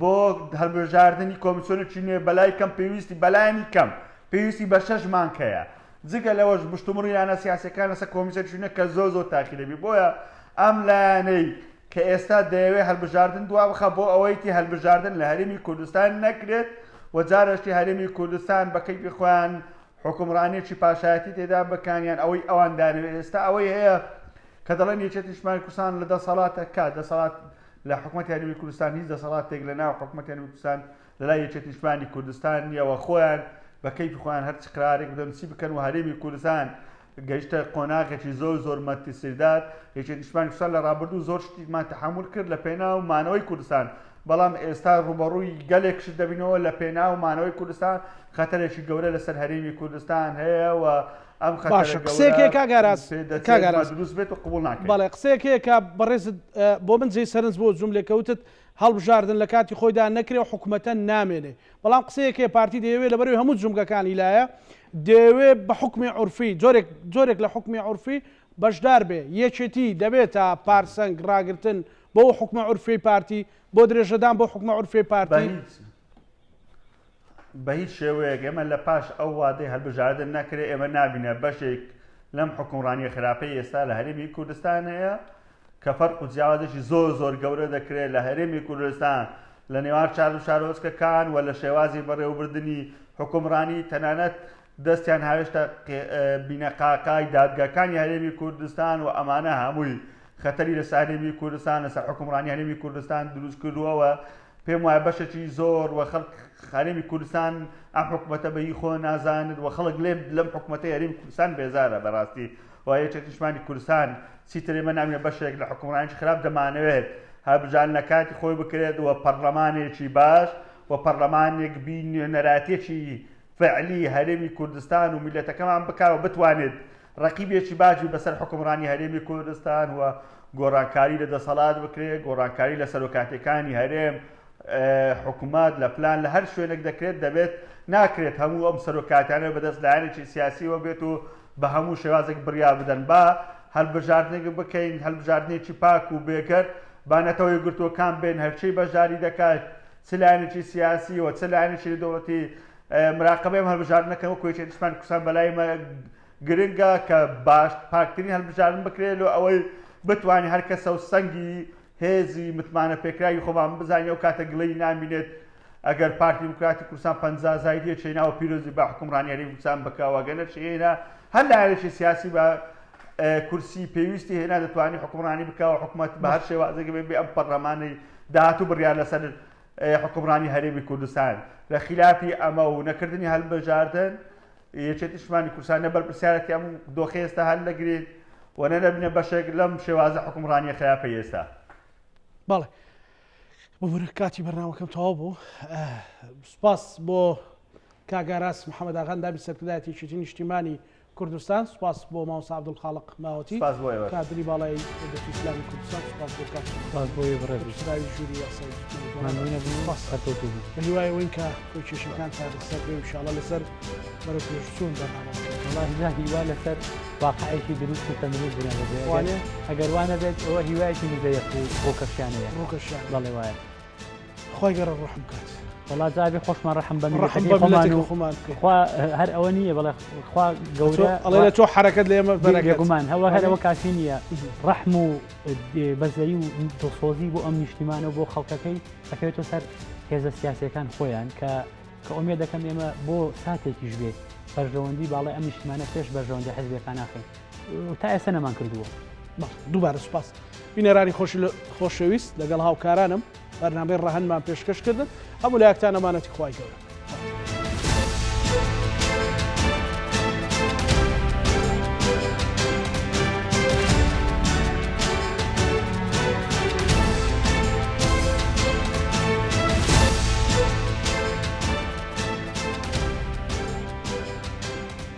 بۆ هەڵبژاردنی کۆمیسیۆنێکی نوێ بەلای کەم پێویستی بەلایەنی کەم پێویستی بە شەش مانگ هەیە جگە لەوەش مشتومڕی لایەنە سیاسیەکان لەسەر کۆمیسیۆنێکی نوێ کە زۆر زۆر تاخیر دەبی بۆیە ئەم لایەنەی کە ئێستا دەیەوێت هەلبژاردن دوا بخە بۆ ئەوەیتی هەلبژاردن لە هەرێمی کوردستان نەکرێت و جارەشتی هەرێمی کوردستان بە کەیفی خۆیان حکومڕانیەکی پاشایەتی تێدا بکەن یان ئەوەی ئەوان دانەوێت ئێستا ئەوەی هەیە کە دەڵێن یەکێتی نیشتمانی کوردستان لە دەسەڵاتە کا دەسەڵات لە حکومەتی هەرێمی کوردستان هیچ دەسەڵاتێک لە ناو حکومەتی هەرێمی کوردستان لە لای یەکێتی نیشتمانی کوردستان نییە و خۆیان بە کەیفی خۆیان هەر چ قرارێک بدەن چی بکەن و هەرێمی کوردستان گەیشتە قۆناغێکی زۆر زۆر مەترسیدار یەکێتی نیشتمانی کوردستان لە ڕابردوو زۆر شتیمان تەحەمول کرد لە پێناو مانەوەی کوردستان بەڵام ئێستا ڕووبەڕووی گەلێک شت دەبینەوە لە پێناو مانەوەی کوردستان خەتەرێکی گەورە لەسەر هەرێمی کوردستان هەیە و ئەم خەتەرە باشە گەورە قسەیەک هەیە کاک ئاراس پێ دەچێت کاک ئاراس دروست بێت و قبوڵ ناکەین. بەڵێ قسەیەک هەیە کە بەڕێزت بۆ من جێی سەرنج بوو جوملەکە وتت هەڵبژاردن لە کاتی خۆیدا نەکرێ و حکومەتە نامێنێ بەڵام قسەیەک هەیە پارتی دەیەوێ لەبەرەوەی هەموو جومگەکانی لایە دەیەوێ بە حوکمی عورفی جۆرێک جۆرێک لە حوکمی عورفی بەشدار بێ یەکێتی دەبێتە پارسەنگ ڕاگرتن بۆ حوکمە عورفیەی پارتی بۆ درێژەدان بۆ حوکمە عورفیەی بە پارتی. هیچ بە هیچ شێوەیەک ئێمە لە پاش ئەو وادەی هەلبژاردن نەکرێ ئێمە نابینە بەشێک لەم حوکمڕانیە خراپەی ئێستا لە هەرێمی کوردستان هەیە کە فەرق و جیاوازێکی زۆر زۆر گەورە دەکرێت لە هەرێمی کوردستان لە نێوان شار و شارۆچکەکان و لە شێوازی بەڕێوەبردنی حوکمڕانی تەنانەت دەستیان هاوێشتە بینەقاقای دادگاکانی هەرێمی کوردستان و ئەمانە هەمووی خەتەری لەسەر هەرێمی کوردستان لەسەر حوکمڕانی هەرێمی کوردستان دروست کردووە و پێم وایە بەشێکی زۆر و خەڵک هەرێمی کوردستان ئەم حکومەتە بە هی خۆ نازانێت و خەڵک لێ لەم حکومەتەی هەرێمی کوردستان بێزارە بەڕاستی و یەکێتی نیشتمانی کوردستان چیتر ئێمە نابینە بەشێک لە حکومڕانیی خراپ دەمانەوێت هەڵبژاردن لە کاتی خۆی بکرێت و پەرلەمانێکی باش و پەرلەمانێک بی نوێنەراتیەکی فعلی هەرێمی کوردستان و میلەتەکەمان بکا و بتوانێت ڕەقیبێکی باش بی بەسەر حوکمڕانی هەرێمی کوردستان و گۆڕانکاری لە دەسەڵات بکرێت، گۆڕانکاری لە سەرۆکاتیەکانی هەرێم، حکومەت، لە پلان لە هەر شوێنێک دەکرێت، دەبێت ناکرێت هەموو ئەم سەرۆکاتیانە بەدەست لایەنێکی سیاسیەوە بێت و بە هەموو شێوازێک بڕیار بدەن. با هەلبژاردنێک بکەین، هەلبژاردنێکی پاک و بێگەرد، با نەتەوە یەکگرتووەکان بێن هەرچی بەشداری دەکات چ لایەنێکی سیاسی و چ لایەنێکی دەوڵەتی مراقبەی ئەم هەلبژاردنە کەن وەکو یەکێتی نیشتمانی کوردستان بەلای مە گرنگە کە باش پاکترین هەلبژاردن بکرێت لۆ ئەوەی بتوانین هەر کەسە و سەنگی هێزی متمانە پێکراوی خۆمان بزانین ئەو کاتە گلەی نامینێت ئەگەر پارتی دیموکراتی کوردستان 50 زایدیە چێناوە پیرۆزی بە حکومڕانی هەرێمی کوردستان بکەوە گەنە چێنا هەر لایەنێکی سیاسی بە کورسی پێویستی هێنا دەتوانانی حکومڕانی بکەوە حکومەت بە هەر شێوازێک بێ ئەم پەرلەمانی داهاتوو بڕیار لەسەر حکومڕانی هەرێمی کوردستان لە خلافی ئەمە و نەکردنی هەلبژاردن یەکێتی نیشتمانی کوردستان نە بەرپرسیارەتی ئەم دۆخەی ئێستا هەلدەگرێت و نە دەبنە بەشێک لەم شێوازە حوکمڕانییە خراپەی ئێستا. بەڵێ ببورە کاتی بەرنامەکەم تەواو بوو سوپاس بۆ کاک ئاراس محەممەد ئاغا ئەندامی سەرکردایەتی یەکێتی نیشتیمانی کوردستان سوپاس بۆ مامۆستا عەبدولخاڵق ماوەتی سپاس بۆ ئێوەش. کادری باڵای یەکگرتووی ئیسلامی کوردستان سوپاس بۆ کاک سپاس بۆ ئێوەی بەڕێز. پرسراوی ژووری یاسای بزوتنەوەی گۆڕان ماندوو نەبن و سوپاس. سەرکەوتوو بن. بە هیوای ئەوەین کە کۆی کێشەکان چارەسەر بێ و ئیشاڵا لەسەر بەرەو پێشچوون بەرنامە بکەین. وەڵاهی جا هیوا لەسەر واقعێکی دروست و تەندروست بنا دەبێ ئەگەر وانیە؟ ئەگەر وا نەبێت ئەوە هیوایەکی مزەیەف و ڕووکەشیانەیە. ڕووکەشیانەیە. بەڵێ وایە. خوای گەورە ڕەحم بکات. وەڵا جا ئەبێ خۆشمان ڕەحم بە ڕەحم میللەتەکەی بە خۆمان میللەتەکەی و خۆمان بکەین. خوا هەر ئەوە نییە بەڵێ خوا تۆ گەورە ئەڵێ لە تۆ حەرەکەت لە ئێمە بەرەکەت. بێگومان هەوە هەر وانیە؟ ئەوە کافی نییە ڕەحم و بەزەیی و دڵسۆزی بۆ ئەم نیشتیمانە و بۆ خەڵکەکەی ئەکەوێتەوە سەر هێزە سیاسیەکان خۆیان کە کە ئومێد دەکەم ئێمە بۆ ساتێکیش بێ بەرژەوەندی باڵای ئەم نیشتیمانە پێش بەرژەوەندی حزبیەکان ناخەین تا ئێستا نەمان کردووە. دووبارە سوپاس بینەرانی خۆشەویست لەگەڵ هاوکارانم بەرنامەی ڕەهەندمان پێشکەش کردن هەموو لایەکتان ئەمانەتی خوای گەورە.